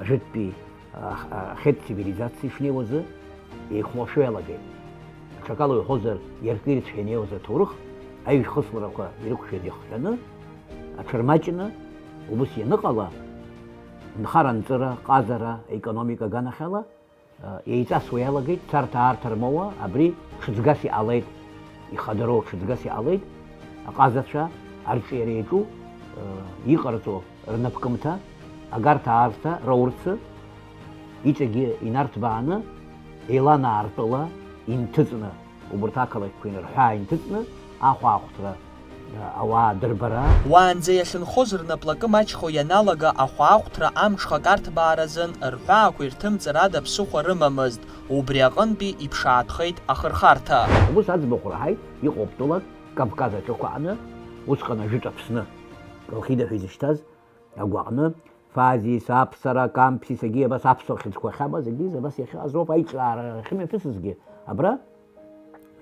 ажәытәтәи, а, а, ахетә цивилизациа ишнеиуазы еихәлашәо иалагеит. Аҽакала иуҳәозар, иаркирцәа инеиуаз аҭоурых, аҩ-хысларақәа ирықәшәаз ихҟьаны, аҽырмаҷны, убыс ианыҟала, нхара-нҵыра, ҟазара, аекономика аганахьала, а, еиҵасуа иалагеит, царҭа-аарҭа рмоуа, абри ҽыҵгас иҟалеит, ихадароу ҽыҵгас иҟалеит, аҟазацәа арҿиара иаҿу, а, иҟарҵо рнапкымҭа, агарҭа-аарҭа роурцы, иҵегьы инарҭбааны, еиланаартәыла инҭыҵны, убарҭ ақалақьқәа инарҳәаа инҭыҵны, ахәаахәҭра, ауаа дырбара. Уаанӡа иахьынхоз рнаплакы маҷхо ианалага ахәаахәҭра амҽхак арҭбааразын, рҳәаақәа ирҭымҵыр ада ԥсыхәа рымамызт, убри аҟынтәи иԥшаатәхеит ахырхарҭа. Убыс аӡбахә раҳаит, иҟоуп тәылак, Кавказ аҿықәааны, усҟан ажәытә Аԥсны, Колхида ҳәа изышьҭаз, агәаҟны, Фазис, Аԥсара, Камԥси, зегьы абас аԥсуа хьыӡқәа ахьамаз, зегьы абас иахьыҟаз роуп аиҿкаара ахьымҩаԥысызгьы. Абра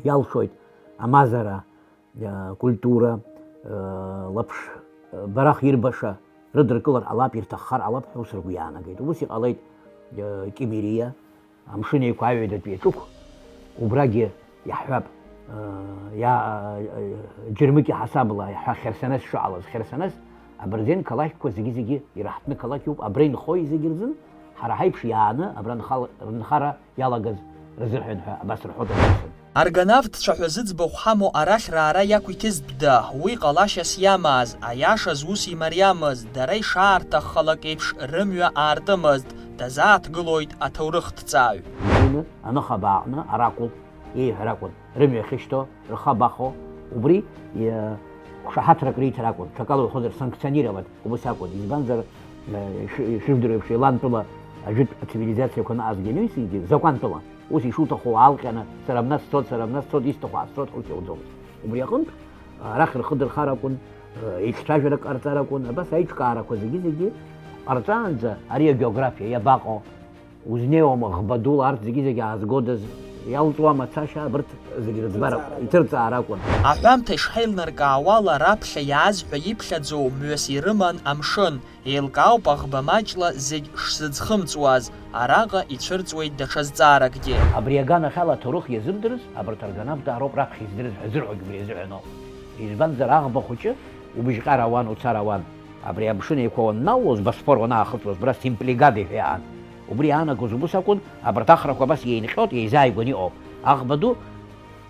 иалшоит амазара, э, культура, э, лаԥш, э, барах ирбаша рыдыркылар ҟалап, ирҭаххар ҟалап ҳәа ус ргәы иаанагеит. Убыс иҟалеит, э, Кимериа, Амшын Еиқәа аҩадатәи аҿықә, убрагьы иаҳҳәап, э, иа-, э, џьармыкьа ҳасабла иаҳҳәа Херсонес шыҟалаз, Херсонес абырзен қалақьқәа зегьы-зегьы ираҳҭны қалақь иоуп, абра инхои зегьы рзын, ҳара ҳаиԥш иааны абра нхал-, рынхара иалагаз рзыҳәан ҳәа абас рҳәоит абырзен. Аргонавтцәа ҳәа зыӡбахә ҳамоу арахь раара иақәиҭызтәда, уи ҟалашьас иамааз, аиашаз ус имариамызт, дара ишаарҭаххалак еиԥш рымҩа аартымызт, дазааҭгылоит аҭоурыхҭҵааҩ. Ибзианы аныхабааҟны аракәыл, иеиҳәар акәын, рымҩа ахьышьҭоу, рхы абахо, убри, иа-, қәшаҳаҭрак риҭар акәын, ҽакала уҳәозар, санкционировать, убыс акәын. Избанзар, э, иши-, ишыжәдыруа еиԥш, еилантәыла ажәытә ацивилизациақәа ныҟазгьы анҩысгьы, закәантәыла, ус ишуҭаху уаалҟьаны, сара абна сцот, сара абна сцот, исҭаху аасцот ҳәа ус иауӡомызт. Убри аҟынтә, арахь рхы дырхар акәын, э, еицәажәарак ҟарҵар акәын, абас аиҿкаарақәа зегьы-зегьы ҟарҵаанӡа ари агеографиа иабаҟоу, узнеиуама ӷба дула, арҭ зегьы-зегьы аазгодаз, иалҵуама ацашьа, абырҭ зегьы рыӡбара, иҭырҵаара акәын. Аҳәамҭа ишҳаилнаркаауала, раԥхьа иааз ҳәа иԥхьаӡоу мҩас ирыман амшын, еилкаауп аӷба маҷла зегь шзыӡхымҵуаз, араҟа ицәырҵуеит даҽа зҵааракгьы. Абри аганахьала аҭоурых иазымдырыз абарҭ аргонавтаа роуп раԥхьа издырыз ҳәа зырҳәогь убри азыҳәаноуп. Избанзар, аӷба хәыҷы убжьҟьара ауан, уцар ауан. Абри Амшын Еиқәа уаннаулоз, Босфор уанаахыҵуаз, абра Симплигада иҳәеан. Убри иаанагоз убыс акәын, абарҭ ахрақәа абас еинҟьот, еизааигәан иҟоу. Аӷба ду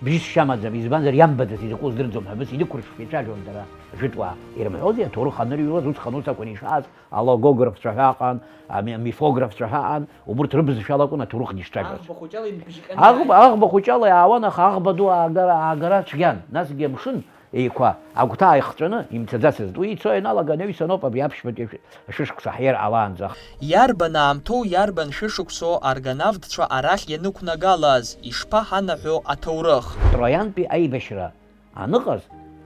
бжьы сшьамаӡам, избанзар, иамбаӡац, изакәу здырӡом ҳәа абыс инықәыршәшәа ицәажәон дара, ажәытәуаа. Ирымҳәозеи, аҭоурых анырҩуаз, усҟан ус акәын ишааз, алогографцәа ҳәа аҟан, ами-, амифографцәа ҳәа аҟан, убырҭ рыбызшәала акәын аҭоурыхгьы шцәажәоз. Аӷба хәыҷала инбжьҟьаны. Аӷба, аӷба хәыҷала иаауан, аха аӷба ду аагара, аагара цәгьан, насгьы Амшын Еиқәа агәҭа ааихҵәаны имцаӡацызт. Уи ицо ианалага анаҩсаноуп абри аԥшьбатәи ашәышықәса ҳиар ҟалаанӡа. Иарбан аамҭоу, иарбан шәышықәсоу аргонавтцәа арахь ианықәнагалаз, ишԥаҳанаҳәо аҭоурых? Троиантәи аибашьра аныҟаз,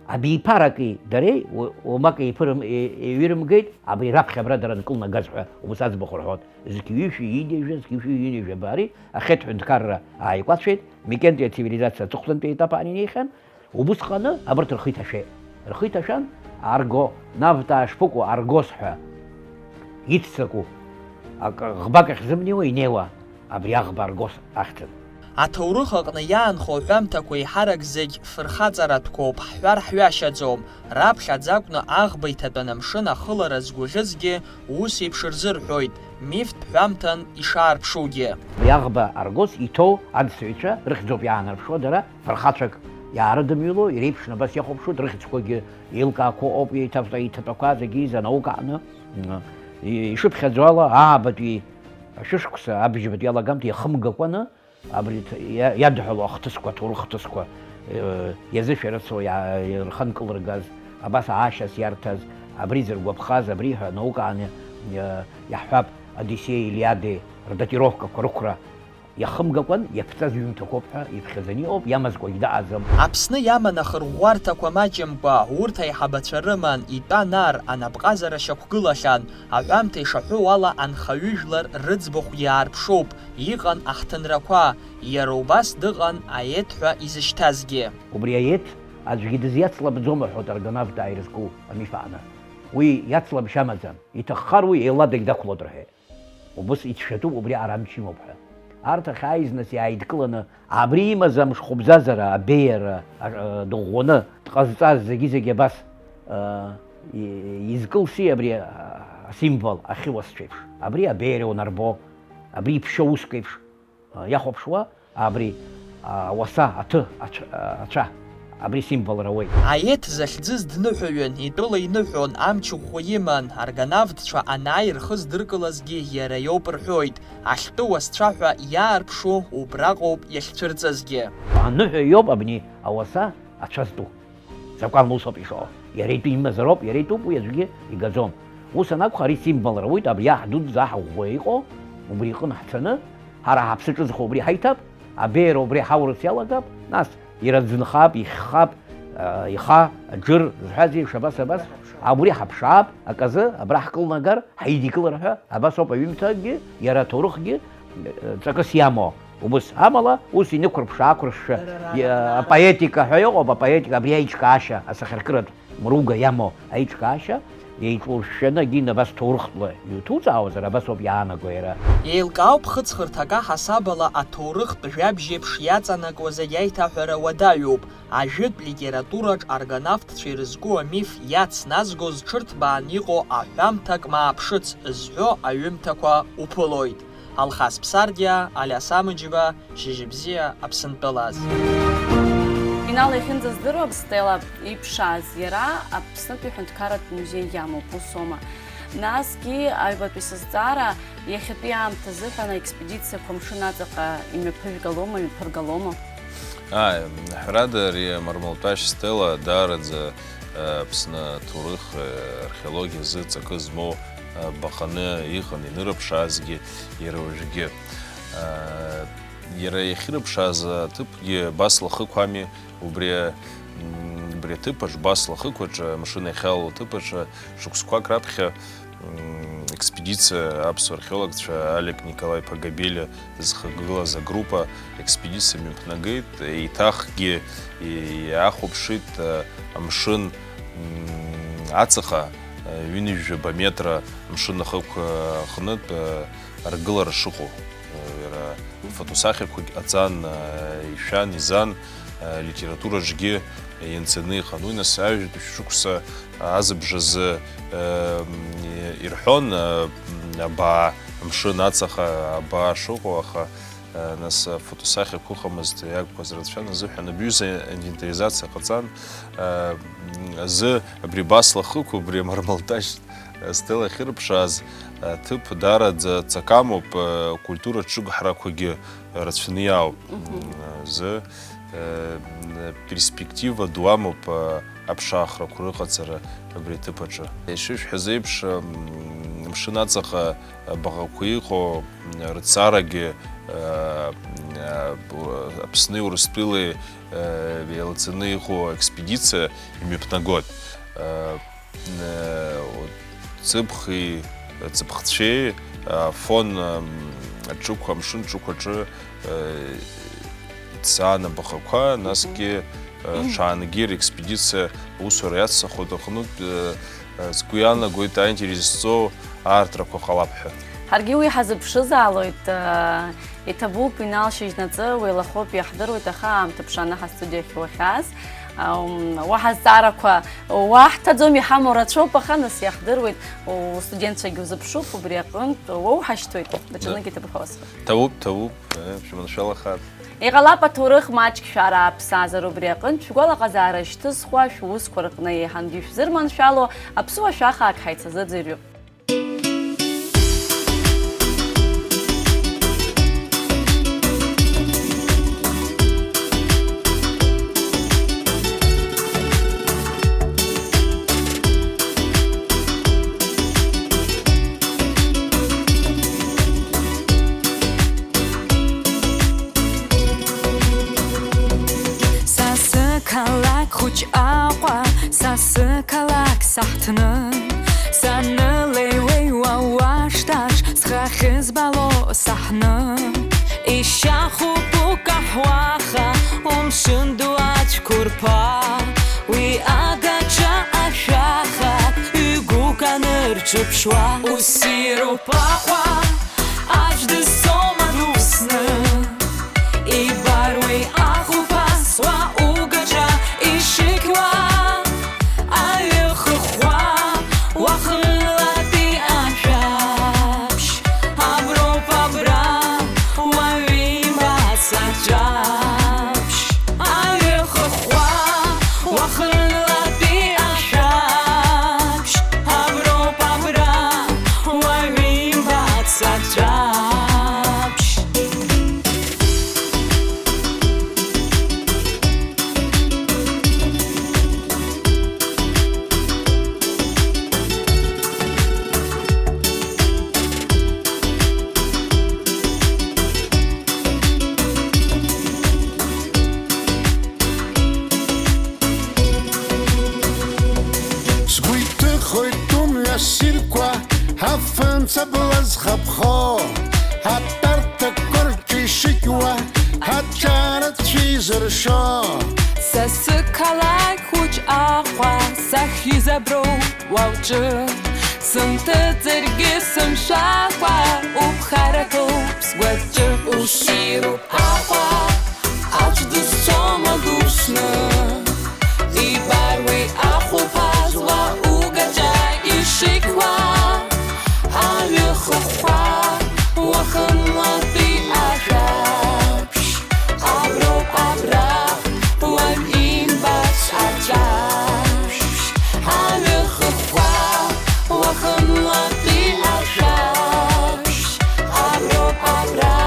абиԥараки дареи у-, уамак еиԥырым-, е-, еиҩырымгеит, абри раԥхьа абра дара нкылнагаз ҳәа убас аӡбахә рҳәон. Зқьи-ҩышәи ҩынҩажәа, зқьи-ҩышәи ҩынҩажәа абари, ахетә ҳәынҭқарра ааиқәацәеит, Микентәи ацивилизациа аҵыхәтәантәи аетап аан инеихьан, убысҟаны абарҭ рхы иҭашәеит. Рхы иҭашәан, арго, навта шԥыкәу, аргос ҳәа иццакуп. акы ӷбак ахьзымнеиуа инеиуа абри аӷба Аргос ахьӡын. Аҭоурых аҟны иаанхо аҳәамҭақәа еиҳарак зегь фырхаҵаратәқәоуп ҳҳәар ҳҩашьаӡом, раԥхьаӡа акәны аӷба иҭатәаны амшын ахылара згәаӷьызгьы ус еиԥш рзырҳәоит, мифтә ҳәамҭан ишаарԥшугьы. Абри аӷба Аргос иҭоу адсҩцәа рыхьӡоуп иаанарԥшуа, дара фырхацәак иаарыдымҩыло, иреиԥшны абас иахәаԥшуеит, рыхьӡқәагьы еилкаақәо ауп, еиҭа-, иҭатәақәа зегьы изанаукааны, м, и-, ишыԥхьаӡо ала, аабатәи ашәышықәса абжьбатәи алагамҭа иахымгакәаны, абри ҭ-, иа-, иадҳәалоу ахҭысқәа, аҭоурых хҭысқәа, э, иазышәарыцо иа-, ирхынкылыргаз, абас аашьас иарҭаз, абри зыргәаԥхаз, абри ҳәа наукааны, э, иаҳҳәап, Одиссеи Илиадеи рдатировкақәа рықәра иахымгакәан иаԥҵаз ҩымҭақәоуп ҳәа иԥхьаӡаны иҟоуп, иамазкуагь даҟаӡам. Аԥсны иаман ахырӷәӷәарҭақәа маҷымкәа, урҭ аиҳабацәа рыман, итәан ар, анапҟазара шьақәгылахьан, аҳәамҭа ишаҳәо ала анхаҩыжәлар рыӡбахә иаарԥшуп, иҟан аҳҭынрақәа, иара убас дыҟан аеҭ ҳәа изышьҭазгьы. Убри аеҭ аӡәгьы дызиацлабӡом рҳәоит аргонавт ааирызку амиф аҟны. Уи иацлабшьа амаӡам, иҭаххар уи еиладагь дақәлоит рҳәеит. Убыс ицәшәатәуп убри арамч имоуп ҳәа. Арҭ ахьааиз нас иааидкыланы, абри имаз амшхәыбзазара, абеиара, а, а, дыӷәӷәаны дҟазҵаз зегьы-зегьы абас, а, и-, изкылси абри, а, асимвол ахьы уасцәеиԥш? Абри абеиара унарбо, абри иԥшьоу уск еиԥш, а, иахәаԥшуа, абри, а, ауаса, аҭы, ацә-, а, ацәа, абри символра ауеит. Аеҭ захьӡыз дныҳәаҩын, итәыла иныҳәон, амч ӷәӷәа иман, аргонавтцәа анааи рхы здыркылазгьы иара иоуп рҳәоит, ахьтәы уасцәа ҳәа иаарԥшу убраҟоуп иахьцәырҵызгьы. Аныҳәа иоуп абни ауаса ацәа зтәу. Закәанла усоуп ишыҟоу. Иара итәы имазароуп, иара итәуп, уи аӡәгьы игаӡом. Ус анакәха, ари символра ауеит, абри аҳ дуӡӡа, аҳ ӷәӷәа иҟоу, убри иҟны ҳцаны, ҳара ҳаԥсы ҿызхуа убри ҳаиҭап, абеиара убри ҳаурыс иалагап, нас ираӡынхап, ихьхап, а, иха, аџыр, зҳәазеи, шабас, абас, убри ҳаԥшаап, аказы, абра ҳкылнагар, ҳаидикылар ҳәа, абас ауп аҩымҭагьы, иара аҭоурыхгьы, э, ҵакыс иамоу. Убыс амала, ус инықәырԥш-аақәыршәшәа, Дара рара, иа-, дара. Апоетика ҳәа иҟоуп, апоетика, абри аиҿкаашьа, асахьаркыратә мруга иамоу аиҿкаашьа, еиҿуршәшәаны, егьин, абас ҭоурыхтәла иуҭуҵаауазар, абас ауп иаанаго иара. Еилкаауп хыҵхырҭак аҳасабала аҭоурыхтә жәабжь еиԥш иаҵанакуа зегь аиҭаҳәара уадаҩуп. Ажәытә литератураҿ аргонавтцәа ирызку амиф иацназгоз ҽырҭбаан иҟоу аҳәамҭак мааԥшыц зҳәо аҩымҭақәа уԥылоит. Алхас Ԥсардиа, Алиас Амыџьба, Шьыжьбзиа, Аԥсынтәылаз. Инал иахьынӡаздыруа Стелла иԥшааз, иара Аԥснытәи аҳәынҭқарратә музеи иамоуп, усоума? Насгьы аҩбатәи сызҵаара иахьатәи аамҭа азыҳәан аекспедициақәа амшын аҵаҟа имҩаԥыжәгалома, имҩаԥыргалома? Ааи, ҳәарада, ари Мармалтәашь Стелла даараӡа, э, Аԥсны аҭоурых, э, археологиа азы ҵакы змоу, э, баҟаны иҟан, инырыԥшаазгьы, иара уажәгьы. Э, иара иахьырыԥшааз аҭыԥгьы Басла хықәами, убри, м, убри аҭыԥаҿ, Басла хықәаҿы, амшын иахьалало аҭыԥаҿы, шықәсқәак раԥхьа, м, експедициа аԥсуа археологцәа Олег Николаи-иԥа Габелиа дызхагылаз агруппа експедициа мҩаԥнагеит, еиҭахгьы иаахәаԥшит, а, амшын, м, аҵаҟа, а, ҩынҩажәаба метра амшын ахықә, а, аҟнытә, а, аргылара шыҟоу. А, иара фотосахьақәагь ҟаҵан, а, ишәан, изан, а, литератураҿгьы ианҵаны иҟан. Уи нас аҩажәатәи шықәса азыбжазы, э, м, ирҳәон, э, м, абаа, амшын аҵаҟа абаа шыҟоу, аха, э, нас афотосахьақәа ыҟамызт, иагқәаз рацәан азыҳәан, абҩыза инвентаризациа ҟаҵан, э, м, азы абри Басла хықә, абри Мармалташь Стелла ахьырԥшааз аҭыԥ даараӡа ҵакы амоуп, э, культуратә ҿыгҳарақәагьы рацәаны иаауп. Мгм. М, азы, э, м, перспектива ду амоуп, э, аԥшаахрақәа рыҟаҵара абри аҭыԥ аҿы. Ишышәҳәаз еиԥш, м, амшын аҵаҟа абаҟақәа иҟоу, м, рыҭҵаарагьы, э, м, э, Аԥсни Урыстәылеи, э, еилаҵаны иҟоу аекспедициа имҩаԥнагоит. Э, э, ҵыԥхи, ҵыԥхцәеи, э, Афон, м, аҿықә, амшын ҿықә аҿы, э, иҭҵаан абаҟақәа, насгьы, э, ҽаангьы рекспедициа аусура иацҵахоит аҟнытә, э, э, сгәы иаанагоит аинтерес зҵоу аартрақәа ҟалап ҳәа. Ҳаргьы уи ҳазыԥшызаалоит, э, иҭабуп, Инал, шьыжьнаҵы уеилахоуп, иаҳдыруеит, аха аамҭа ԥшааны ҳастудиахь уахьааз, ам, уаҳа зҵаарақәа уаҳҭаӡом, иҳамоу рацәоуп, аха нас иаҳдыруеит, устудентцәагьы узыԥшуп, убри аҟынтә уоуҳашьҭуеит, даҽа Да. нык иҭабуп ҳәа уасҳәап. Ҭабуп, ҭабуп, э, шәманшәалахааит. Иҟалап аҭоурых маҷк шәарааԥсазар, убри аҟынтә шәгәалаҟазаара шьҭызхуа, шәусқәа рҟны еиҳангьы шәзырманшәало, аԥсуа шәахаак ҳаицазыӡырҩып. Са сықалақь хәыҷ Аҟәа, са сықалақь саҳҭны, санылеиуеиуа уашҭаҿ, схы ахьызбало саҳны. Ишьахәуп укаҳуаха, умшын ду ацәқәырԥа, уи адаҿа ашәаха, ҩгәык анырҿыԥшуа. Уссируп Аҟәа, аӡә дызцом адәы усны. Ибар уи ахәылԥаз уа угаҿа ишықьуа, аҩы хыхәхәа уахынлатәи ашәаԥшь, аброуп абра уаҩы имбац аҿаԥшь, аҩы хыхәхәа уахынлатәи ашәаԥшь, аброуп абра уаҩы имбац аҿаԥшь. Сгәы иҭыхоит умҩа ссирқәа, афымца бла зхаԥхо, атәарҭақәа рҿы ишыкьуа, ачарацәа изыршо. Са сықалақь хәыҷ Аҟәа, сахьиз аброуп уа уҿы, сынҭыҵыргьы сымшәакәа, уԥхараҭоуп сгәаҿы. Уссируп Аҟәа, аӡә дызцом адәы усны, ибар уи ахәылԥаз уа угаҿа ишықьуа, аҩы хыхәхәа уахынлатәи ашәаԥшь, аброуп абра уаҩ имбац аҿаԥшь, аҩы хыхәхәа уахынлатәи ашәаԥшь, аброуп абра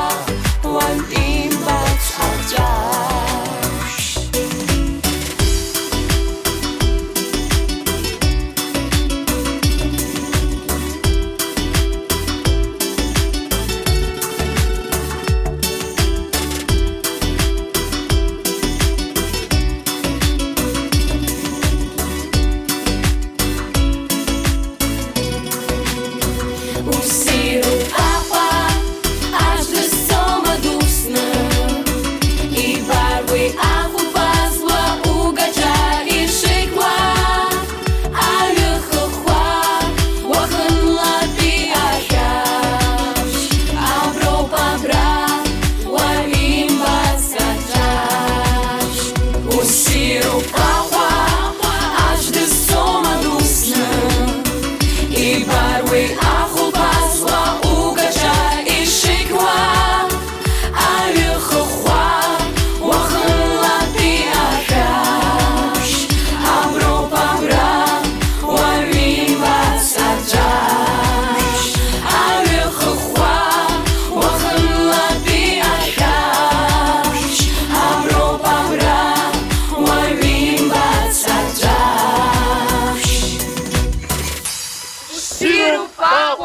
уаҩ имбац аҿаԥшь. Уссируп Аҟәа, аӡә дызцом адәы усны, ибар уи ахәылԥаз уа угаҿа ишықьуа, аҩы хыхәхәа уахынлатәи ашәаԥшь, аброуп абра уаҩ имбац аҿаԥшь. Уссируп Аҟәа, аӡә дызцом адәы усны, ибар уи ахәылԥаз уа угаҿа ишықьуа, аҩы хыхәхәа уахынлатәи ашәаԥшь, аброуп абра уаҩ имбац аҿаԥшь, аҩы хыхәхәа уахынлатәи ашәаԥшь, аброуп абра уаҩ имбац аҿаԥшь. Ссируп Аҟәа!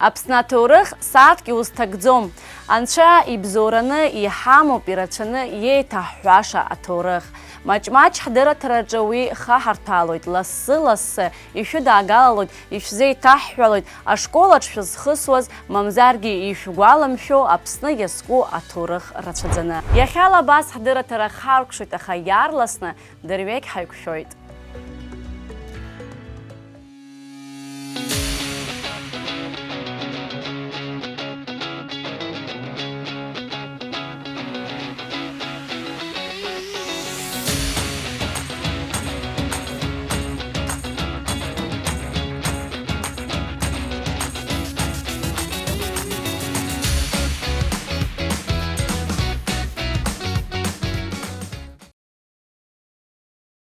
Аԥсны аҭоурых сааҭк иузҭагӡом. Анцәа ибзоураны иҳамоуп ирацәаны иеиҭаҳҳәаша аҭоурых. Маҷ-маҷ ҳдырраҭараҿы уи хаҳарҭәаалоит, лассы-лассы ишәыдаагалалоит, ишәзеиҭаҳҳәалоит ашкол аҿы шәызхысуаз, мамзаргьы ишәгәаламшәо Аԥсны иазку аҭоурых рацәаӡаны. Иахьала абас ҳдырраҭара харкәшоит, аха иаарласны дырҩегь ҳаиқәшәоит.